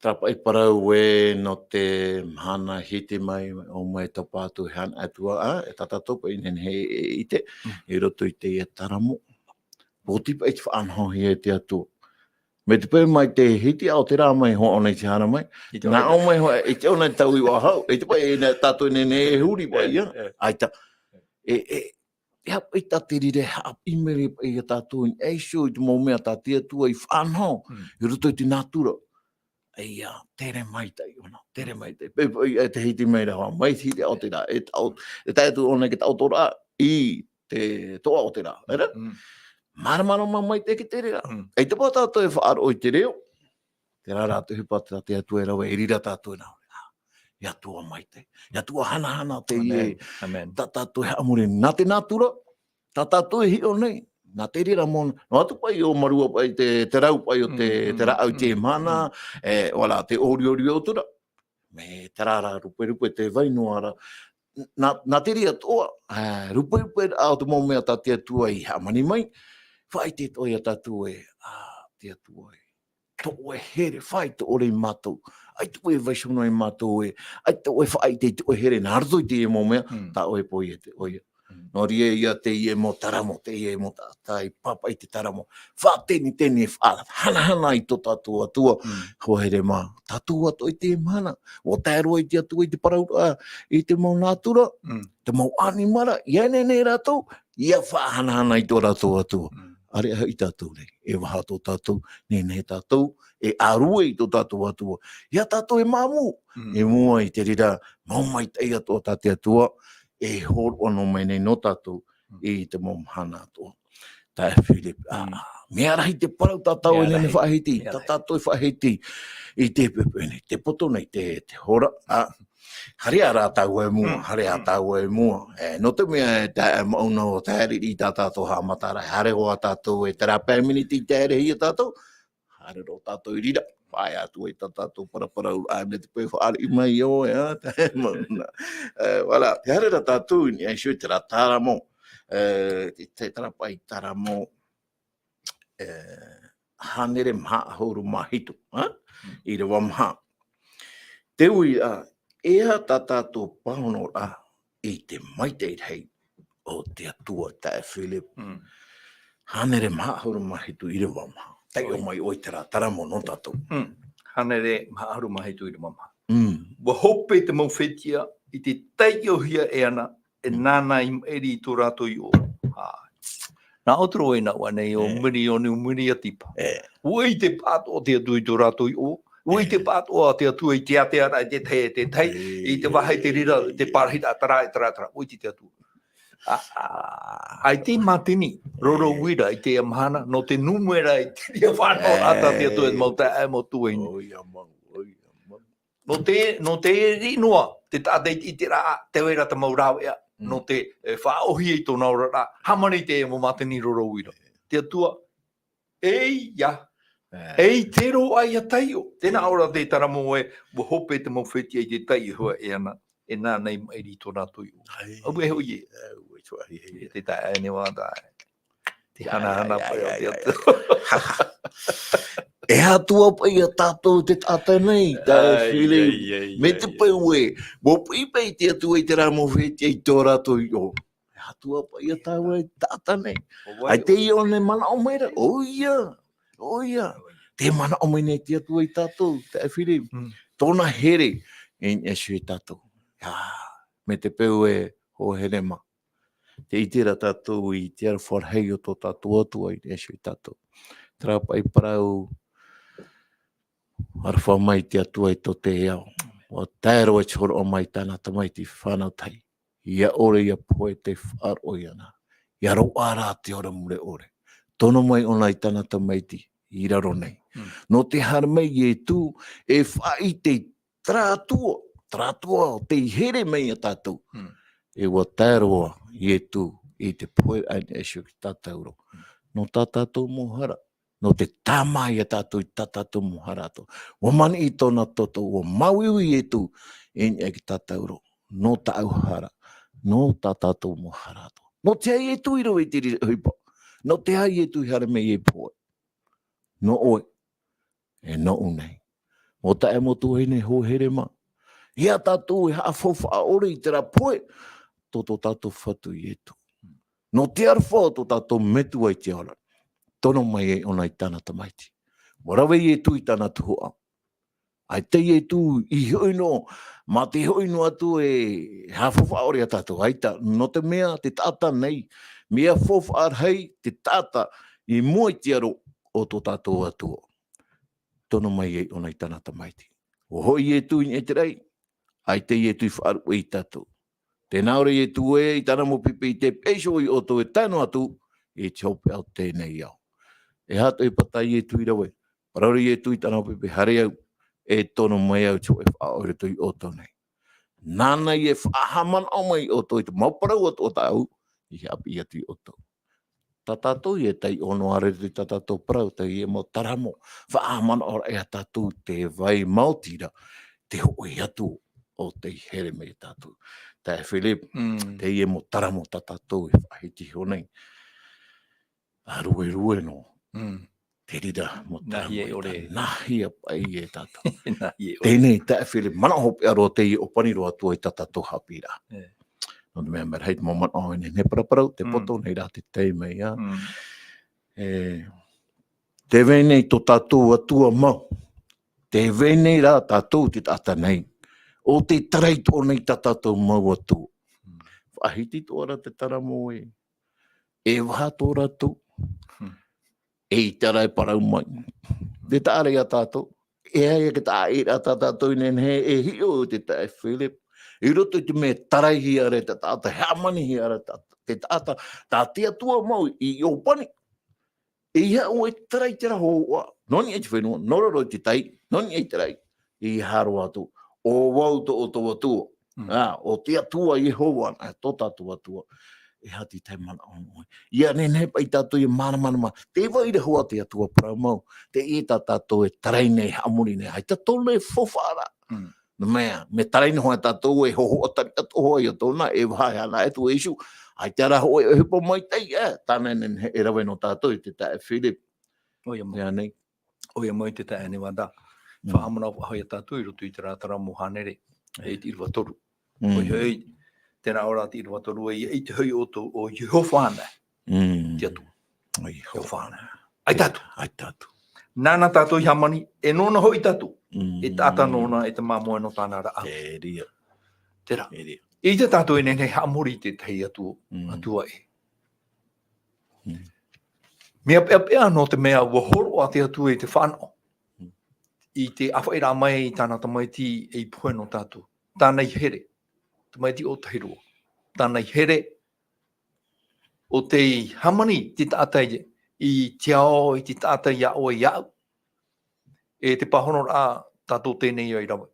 Terā paʻi parau ē nō te mahana hiti mai, ʻo mai topa atu he hana Atua, ā, e tā tātou paʻi nehenehe e, e ʻite, Mm. i roto i teie Taramo. Pōti paʻi te faʻanahohia e te Atua. Mai te peu mai te hiti aʻo terā mai hoʻi ʻōna i te hara mai. I te Nā ʻō mai hoʻi, i te ʻōna i tau i ʻō hau, i te paʻi e nā tātou nehenehe e huri paʻi, E, ā. e. ʻAita. E, e, e haʻapaʻo i tā te reira, e haʻapaʻo i mea paʻi ia tātou, e iho i te mau mea tā te Atua i faʻanaho, Mm. i roto i te nātura. ʻEia, tere maitaʻi ʻōna, tere maitaʻi. Pe, pe, e te hiti mai ra hoʻi, mai te hiti aʻo terā, e taʻo, e tae atu ʻōna i te taʻotoraʻa, i te toʻa o terā, e rā? Mm. Māramarama maitaʻi ki te reira. Mm. ʻAita paʻi tātou e faʻaroʻo i te reo, terā rā te ʻohipa tā te Atua e rave, e reira tātou e nā. E Atua maitaʻi. E Atua hanahana teie. Amen. Amen. Tā tātou e haʻamori nā te nātura, tā tātou e hiʻo nei. Nā te reira mau, noa atu paʻi ʻo Marua paʻi te, te rau paʻi o te, Mm, mm, te rāʻau i te mm, mahana, mm. e, ʻoia rā, te ʻōriʻori ʻōtura. Mai terā rā ruperupe te vai noa ra. Nā, nā te reira atoʻa, e, ruperupe rā o te mau mea tā te Atua i hāmani mai. Faʻaʻite atoʻa ia tātou ē, ā, te Atua ē. Tō ʻoe here, faʻaʻite ʻore ia mātou. ʻAita ʻoe e vaiiho noa ia mātou ē. ʻAita ʻoe e faʻaʻite i tō ʻoe here, nā roto i teie mau mea, Mm. tā ʻoe e pohe i te ʻoia. Mm. Nō reira ia teie mau taramo, teie mau taʻata i pāpaʻi i te taramo. Faʻateniteni, faʻahanahana i tō tātou Atua. Mm. Hoa here mā, tātou atoʻa i teie mahana. ʻUa tae roa i te Atua i te parauraʻa, i te mau nātura, Mm. te mau ʻanimara, ʻia nehenehe rātou, ʻia faʻahanahana i tō rātou Atua. Mm. ʻĀreʻa hoʻi tātou nei, e vaha tō tātou, nehenehe tātou, e ʻārue i tō tātou Atua. ʻIa tātou e māmū, Mm. i mua i te reira, mau maitaʻi atoʻa tā te Atua, e hōroʻa noa mai nei nō tātou, Mm. i te mau mahana atoʻa. Taeaʻe Philip, ā, Mm. mea rahi te parau tā tātou Mea e nehenehe rahi. faʻahiti, Mea tā rahi. tātou e faʻahiti, i te poʻipoʻi nei, te poto nei, te, te hora, ā, haere ā rā tāua i mua, Mm. haere ā Mm. tāua i mua. E, nō te mea e tae, e maʻu noa te riri tā tātou haʻamataraʻa, haere hoʻi tātou e terā pae miniti i te haerehia tātou, haere roa tātou i reira, faʻaea atu ai tā tātou paraparau, ā, mea te peu e faʻariʻi mai ʻoe, ā, tae mauna. E, voilà, te haere rā tātou i niʻa iho i terā taramo, e, te, te terā pae taramo, e, hānere maha ʻahuru mā hitu, ā? Mm. ʻĪrava maha. Te uiraʻa, e aha tā tātou pāhonoraʻa i te maitaʻi rahi o te Atua, taeaʻe Philip? Mm. Hānere maha ʻahuru mā hitu, ʻīrava maha. Taiʻo Oi. mai ʻoe i terā taramo nō tātou. Mm. Hānere maha ʻahuru mā hitu, ʻīrava maha. Mm. ʻUa hope te mau fetiʻa i te taiʻohia e ana, e Mm. nāna i maʻiri i tō rātou iʻoa. Ā. Nā ʻō te roa i nā ua nei o E. mirioni, o mirioni ʻa tīpā. E. ʻUa ʻite pāʻatoʻa te Atua i tō rātou iʻoa. ʻUa ʻite E. pāʻatoʻa te Atua i te ātea ra, i te tahi, i te tahi, E. i te vāhi te reira, te parahiraʻa, terā, terā, terā. ʻUa ʻite te Atua. Ā, ā, ʻaita i mātini roro E. uira i teie mahana, nō te numera i te reira fānau E. ata te Atua e mau taeaʻe, mau tuahine. ʻOia mau, ʻoia mau. Nō te, nō te riʻi noa, te taʻata i, i te rā, te vera te mau rāveʻa, Mm. nō te, e, faʻaʻōhie i tōna oraraʻa, hāmani te mau mātini roro uira. Te Atua, e ia, E. e i te roa ia taiʻo. Tēnā ora te taramo e, ʻua hope te mau fetiʻa i te taiʻohia e ana, e nāna i maʻiri i tō rātou iʻoa. Ai. Au e hoʻi e. Au e hoʻi e. E te taeaʻe nei vā taeaʻe. Te Ia, hanahana ia, paʻi ia, o te ia, Atua. ia. E Atua paʻi ia tātou te taʻata nei, taeaʻe Ai, Philip. ai, ai, Me ai, te ai. peu e, ʻua piʻi paʻi te Atua i terā mau fetiʻa i tō rātou iʻoa. E Atua paʻi ia tāua e taʻata nei. ʻO vai, ʻAita ʻo i ʻō nei manaʻo mai ra, ʻoia, ʻoia. Tē manaʻo mai nei te Atua ia tātou, taeaʻe Philip. Mm. Tōna here, i niʻa iho ia tātou. Ia, me te peu e, hoa here mā. Tē ʻite ra tātou i te aroha rahi o tō tātou Atua i niʻa iho ia tātou. Terā paʻi parau, aroha mai te Atua i tō te ao. ʻUa tae roa i te hōroʻa mai tāna tamaiti fānau tahi. ʻIa ʻore ʻia pohe te faʻaroʻo iāna. ʻIa roaʻa rā te ora mure ʻore. Tono mai ʻōna i tāna tamaiti i raro nei. Mm. Nō te haere mai Ietu, e faʻaʻite i terā Atua, terā Atua tei here mai ia tātou. Mm. E ʻua tae roa Ietu i te pohe i niʻa iho ia tātauro. Mm. Nō tā tātou mau hara, nō te tāmā ia tātou i tā tātou mau hara atoʻa. ʻUa maniʻi tōna toto, ʻua māuiui Ietu i niʻa ia tātauro. Nō tāʻu hara, nō tā tātou mau hara atoʻa. Nō te aha Ietu i rave i te reira ʻohipa? Nō te aha Ietu i haere mai e pohe? Nō ʻoe, e nōʻu nei. Mau taeaʻe, mau tuahine, hoa here mā. ʻIa tātou e haʻafaufaʻa ʻore i terā pohe, tō tō tātou Fatu Ietu. Nō te aroha o tō tātou Metua i te ao ra. Tono mai ai ʻōna i tāna tamaiti. ʻUa rave Ietu i tāna tuhaʻa. ʻAita Ietu i hoʻi noa, mā te hoʻi noa atu e haʻafaufaʻa ʻore ia tātou. ʻAita, nō te mea te taʻata nei, mea faufaʻa rahi te taʻata i mua i te aro o tō tātou Atua. Tono mai ai ʻōna i tāna tamaiti. ʻUa hoʻi Ietu i niʻa i te raʻi, ʻaita Ietu i faʻaruʻe ia tātou. Tē nā ʻō ra Ietu ē, i tāna mau pipi, tē peʻe iho ia ʻoutou e tae noa atu i te hopeʻa o teie nei ao. E aha atoʻa ʻohipa tā Ietu i rave? Parau ra Ietu i tāna mau pipi, haere au, e tono mai au i te hōʻē faʻaʻore i roto ia ʻoutou nei. Nāna ia e faʻahaʻamanaʻo mai ia ʻoutou i te mau parau atoʻa tāʻu i haʻapiʻi atu ia ʻoutou. Tā tātou ia e taiʻo noa ra i tā tātou parau, teie mau taramo, faʻahaʻamanaʻoraʻa ia tātou te vai maoti ra, te hoʻi atu o tei here mai ia tātou. Taeaʻe Philip, Mm. teie mau taramo tā tātou e faʻahiti iho nei. ʻĀruerue noa. Mm. Te reira mau Nā hea taramo e ʻore. tā, nā hea paʻi ia tātou. Nā hea ʻore. Teie nei, taeaʻe Philip, manaʻo hopeʻa roa teie ʻōpani roa atu ai tā tātou haʻapiʻiraʻa. E. Nō te mea, mea rahi te mau manaʻo e nehenehe e paraparau, te Mm. poto nei rā te tei mai, ā. Mm. E, tē vai nei tō tātou Atua mau. Tē vai nei rā tātou te taʻata nei. ʻO tē tarai atoʻa nei tā tātou mau Atua. Mm. Faʻahiti atoʻa ra te taramo ē. E vaha atoʻa rātou. Mm. E ʻite ra e parau mai. Te taʻa ra ia tātou. E aha ia te taʻa ʻē ra tā tātou i nehenehe e hiʻo i te taeaʻe Philip. I roto i te mea e taraihia ra te taʻata, e hāmanihia ra te taʻata, te taʻata, tā te Atua mau i ʻōpani. E ʻeiaha ʻoe e tarai i terā hōhoʻa. Nō niʻa i te fenua, nō raro i te tai, nō niʻa i te raʻi. E ʻeiaha roa atu. ʻO vau tō, ʻo tō Atua. Mm. Ā, ʻo te Atua Iehova, ā, tō tātou Atua. E aha te tahi manaʻo nō ʻoe. ʻIa nehenehe paʻi tātou ʻia māramarama. Tē vai ra hoʻi te Atua parau mau. Teie tā tātou e tarai nei, haʻamori nei. ʻAita tō rātou faufaʻa ra. Mm. Nō te mea, mea tarai noa hoʻi tātou e hōhoʻa tari atoʻa hoʻi ia tōna, e vaha e ana atu e Iesu. ʻAita rā hoʻi e ʻohipa maitaʻi, ē, tāna e nehenehe e rave nō tātou i te taeaʻe Philip. ʻOia mau. Ia nei. ʻOia mau i te taeaʻe Nevada. Mm. Faʻahaʻamanaʻo faʻahou ia tātou i roto i terā taramo hānere. E te ʻīrava toru. Mm. ʻOia hoʻi, terā ʻōrā te ʻīrava toru, e ʻia ʻite hoʻi ʻoutou, ʻo Iehova ānei. Mm. Te Atua. ʻO Iehova. Iehova ānei. ʻAita atu. ʻAita atu. Nāna tātou i hāmani, e nōna hoʻi tātou. Mm. E taʻata nōna, e te māmoe nō tāna rāʻau. Terā. Terā. ʻIa ʻite tātou e nehenehe haʻamori i te tahi Atua, Mm. Atua ʻē. Mm. Mea peʻapeʻa nō te mea ʻua hōroʻa te Atua i te fānaʻo. Mm. I te ʻāfaʻiraʻa mai i tāna tamaiti ei pohe nō tātou. Tāna i here. Tamaiti ʻōtahi roa. Tāna i here ʻo tei hāmani te taʻata i, i te ao, i te taʻata iā ʻoe, iāʻu. E te pāhonoraʻa tātou teie nei i rave.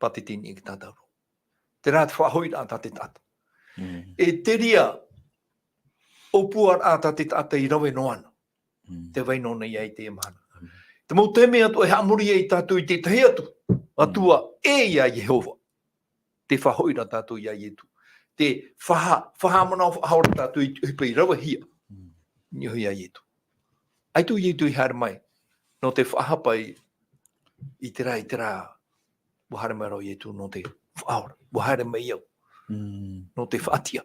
Pātitini i te tātauro. Terā te faʻahoʻiraʻa tā te taʻata. Mm. E terā ʻōpuaraʻa tā te taʻata i rave noa na. Mm. Tē vai noa nei ai teie mahana. Mm. Te mau taime atoʻa e haʻamori ai tātou i te tahi atu. Atua, Mm. e iā Iehova. Te faʻahoʻi ra tātou iā Ietu. Te faʻa-, faʻahaʻamanaʻo faʻahou ra tātou i te ʻohipa i ravehia. Mm. Niʻa iā Ietu. ʻAita ʻo Ietu i haere mai. Nō te faʻahapa i, i terā, i terā. ʻUa haere mai ra ʻo Ietu nō te faʻaora. ʻUa haere mai au. Mm. Nō te faʻatiʻa.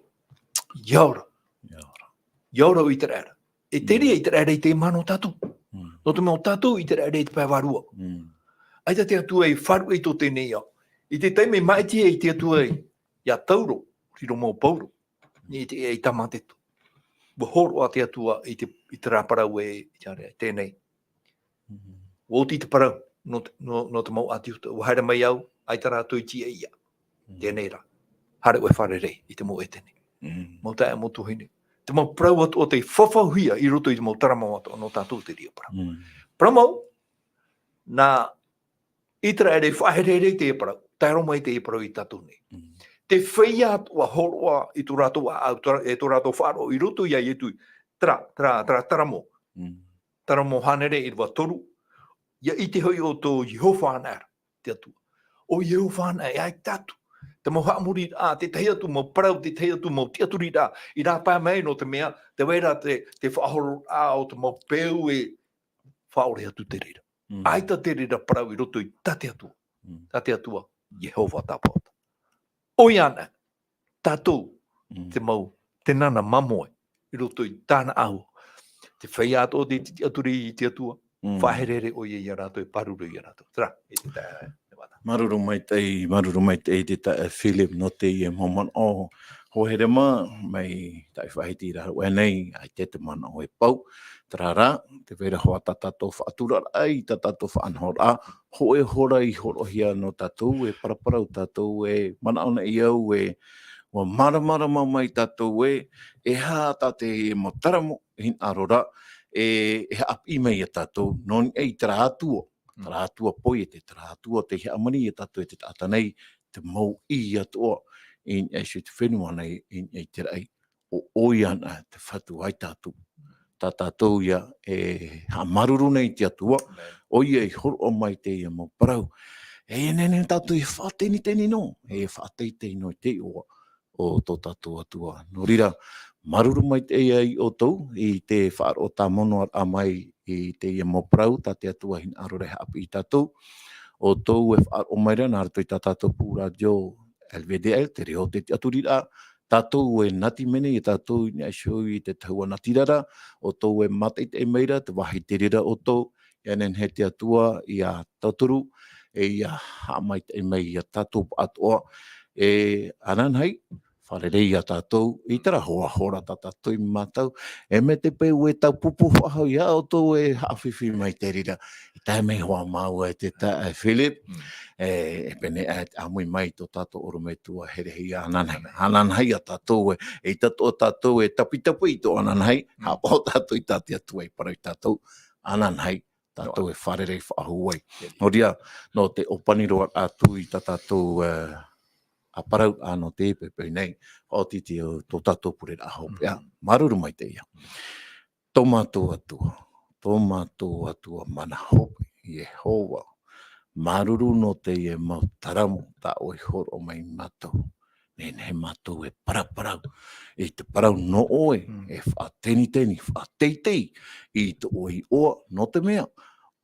ʻIa ora. ʻIa ora. ʻIa ora ʻo ʻĪteraʻera. E terā Mm. ʻĪteraʻera i teie mahana nō tātou. Mm. Nō te mea ʻo tātou ʻĪteraʻera i te pae vārua. Mm. ʻAita te Atua i faʻaruʻe i tō teie nei ao. I te taime i māʻiti ai te Atua iā Tauro, riro mau Pauro. Nei te, i Tāmāteto. ʻUa hōroʻa te Atua i te, i terā parau ē, i te are, teie nei. Mm. ʻUa oti te parau, nō te, nō, nō te mau ʻĀtiuta. ʻUa haere mai au, ʻaita rātou i tīaʻi ia. Mm. Teie nei rā. Haere ʻoe fārerei i te mau ʻētene. Mm. Mau taeaʻe, mau tuahine. Te mau parau atoʻa tei fafauhia i roto i te mau taramo atoʻa nō tātou te reira parau. Mm. Parau mau, nā ʻĪteraʻera i faʻaherehere i teie parau. Tae roa mai teie parau iā tātou nei. Mm. Te feiā atoʻa hōroʻa i tō rātou ʻāʻau, tō rā-, e tō rātou faʻaroʻo i roto iā Ietu. Terā, terā, terā taramo. Mm. Taramo hānere ʻīrava toru. ʻIa ʻite hoʻi ʻoutou ʻo Iehova ānei ra, te Atua. ʻO Iehova ānei, ʻaita atu. Te mau haʻamoriraʻa, te tahi atu mau parau, te tahi atu mau tiʻaturiraʻa, i rāpae mai nō te mea, tē vai ra te, te faʻahororaʻa o te mau peu e faʻaʻore atu te reira. Mm. ʻAita te reira parau i roto i tā te Atua. Mm. Tā te Atua, Iehova tāpaʻo. ʻOia ānei, tātou, Mm. te mau, te nana māmoe, i roto i tāna ʻāua. Te feiā atoʻa tei tiʻaturi i te Atua, Mm. faʻaherehere ʻoia iā rātou, e pāruru iā rātou. Terā, i te taeaʻe Nevada. Māuruuru maitaʻi, māuruuru maitaʻi te taeaʻe Philip nō teie mau manaʻo hoa here mā, mai tāʻu faʻahiti i raro aʻe nei, ʻaita te manaʻo e pau. Terā rā, tē vai ra hoʻi tā tātou faʻaturaraʻa, tā tātou faʻanahoraʻa, hōʻē hora i hōroʻahia nō tātou, e paraparau tātou, e manaʻo nei au, e ʻua māramarama mai tātou, e, e aha tā te mau taramo, hinaʻaro ra, e, e haʻapiʻi mai iā tātou, nō niʻa i terā Atua, Mm. terā Atua poiete, terā Atua tei hāmani iā tātou e te taʻata nei, te mau ʻī atoʻa, i niʻa iho i te fenua nei, i niʻa i te raʻi, ʻo, ʻoia ānei te Fatu ʻaita atu. Tā tātou ïa e haʻamāuruuru nei i te Atua, Amen. ʻOia i hōroʻa mai teie mau parau. E nehenehe tātou e faʻateniteni noa, e faʻateitei noa i te iʻoa o tō tātou Atua. Nō reira, māuruuru maitaʻi ia ʻoutou i te faʻaroʻo tāmau noa mai i teie mau parau, tā te Atua hinaʻaro ra e haʻapiʻi iā tātou. ʻOutou e faʻaroʻo mai ra nā roto i tā tātou pū rātio, L V D L, te reo o te tiʻaturiraʻa, tātou e nati mai nei, e tātou i niʻa iho i te tahua natirara, ʻoutou e mātaʻitaʻi mai ra, te vāhi te reira ʻoutou, ʻia nehenehe te Atua, ʻia tauturu, e ʻia haʻamaitaʻi mai ia tātou pāʻatoʻa, e ananahi, fārerei ia tātou, i terā hoʻi hora tā tātou i mātau, e mea te peu e taupupu faʻahou ia ʻoutou e haʻafifi mai te reira, i tae mai hoʻi māua e te taeaʻe Philip, Mm. e, e pēnei aʻe te ʻāmui mai tō tātou ʻorometua herehia ananahi. Ananahi. Ananahi ia tātou e, e tātou, tātou e tapitapi i tō ananahi, Mm. haʻapaʻo tātou i tā te Atua i parau ia tātou, ananahi, tātou Noa. e fārerei faʻahou ai. Ia, ia. Nō reira, nō te ʻōpani roa atu i tā tātou, e, ʻāparau nō te peu nei, faʻaoti te, tō tātou pureraʻa hopeʻa. Mm. Māuruuru maitaʻi ia. Tō mātou Atua, tō mātou Atua mana hope, Iehova. Māuruuru nō teie mau taramo tā ʻoe i hōroʻa mai ia mātou. Nehenehe mātou e paraparau, i te parau nō ʻoe, Mm. e faʻateniteni, faʻateitei, i tō ʻoe iʻoa, nō te mea,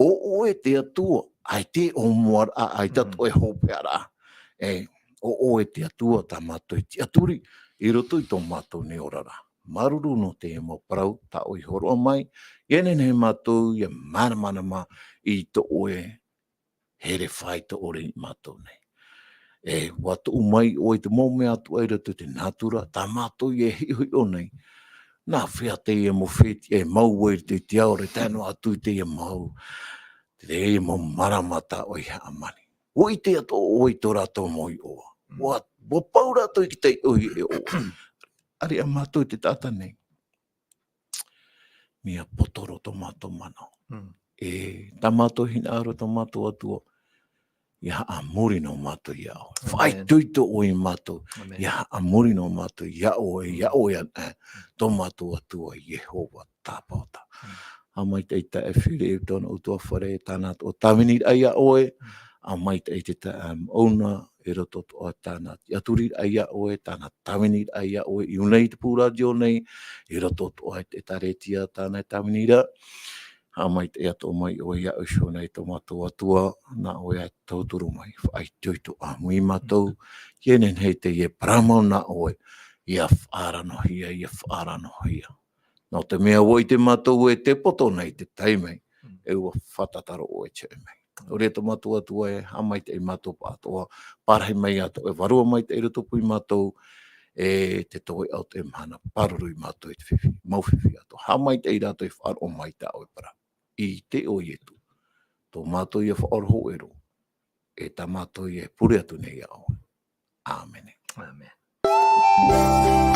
ʻo ʻoe te Atua, ʻaita e ʻōmuaraʻa, ʻaita Mm. tō ʻoe hopeʻaraʻa. E, ʻo ʻoe te Atua tā mātou e tiʻaturi, i roto i tō mātou nei oraraʻa. Māuruuru nō te mau parau, tā ʻoe i hōroʻa mai, ʻia nehenehe mātou, ʻia māramarama, i tō ʻoe here faʻaitoito ia mātou nei. E, ʻua tuʻu mai ʻoe i te mau mea atoʻa i roto i te nātura, tā mātou e hiʻohiʻo nei. Nā hea teie mau fētiʻi e mau ai i te, te ao ra, tae noa atu i teie mau, teie mau marama tā ʻoe i hāmani. ʻUa ʻite atoʻa ʻoe i tō rātou mau iʻoa. Mm. ʻUa, ʻua pau rātou i te taiʻohi e ʻoe. ʻĀreʻa mātou i te taʻata nei. Mea poto roa tō mātou manaʻo. Mm. E, tā mātou hinaʻaro tō mātou Atua, ʻia haʻamori noa mātou ia ʻoe. Amen. Faʻaitoito ʻoe ia mātou, Amen. ʻia haʻamori noa mātou ia ʻoe, ia Mm. ʻoe ana, Mm. tō mātou Atua Iehova Tāpaota. Mm. Haʻamaitaʻi i tā e Philip, tōna ʻutuāfare, tāna atoʻa tāviniraʻa ia ʻoe, Mm. haʻamaitaʻi i te taeaʻe Mauna, i roto atoʻa tāna tiʻaturiraʻa ia ʻoe, tāna tāviniraʻa ia ʻoe, i ʻō nei i te pū rātio nei, i roto atoʻa i te ʻĒtārētia tāna e tāviniraʻa. Haʻamaitaʻi atoʻa mai ʻoe ia ʻoe iho nei tō mātou Atua, nā ʻoe e tauturu mai, faʻaitoito ʻāmui ia mātou, Mm. ʻia nehenehe teie parau mau nā ʻoe, ʻia faʻaranohia, ʻia faʻaranohia. Nō te mea ʻua ʻite mātou e te poto nei te taime, Mm. e ʻua fātata roa ʻoe e tiʻa mai. Nō reira tō mātou Atua e, haʻamaitaʻi ia mātou pāʻatoʻa, parahi mai ia tō ʻoe Vārua Maitaʻi i rotopū ia mātou, e te toeʻa o te mahana, pāruru ia mātou i te fifi, mau fifi atoʻa. Haʻamaitaʻi ia rātou e faʻaroʻo mai i tā ʻoe parau. I te iʻoa o Ietu. Tō mātou ia faʻaroʻo hōʻē roa, e tā mātou ia e pure atu nei ia ʻoe. ʻĀmene. ʻĀmene.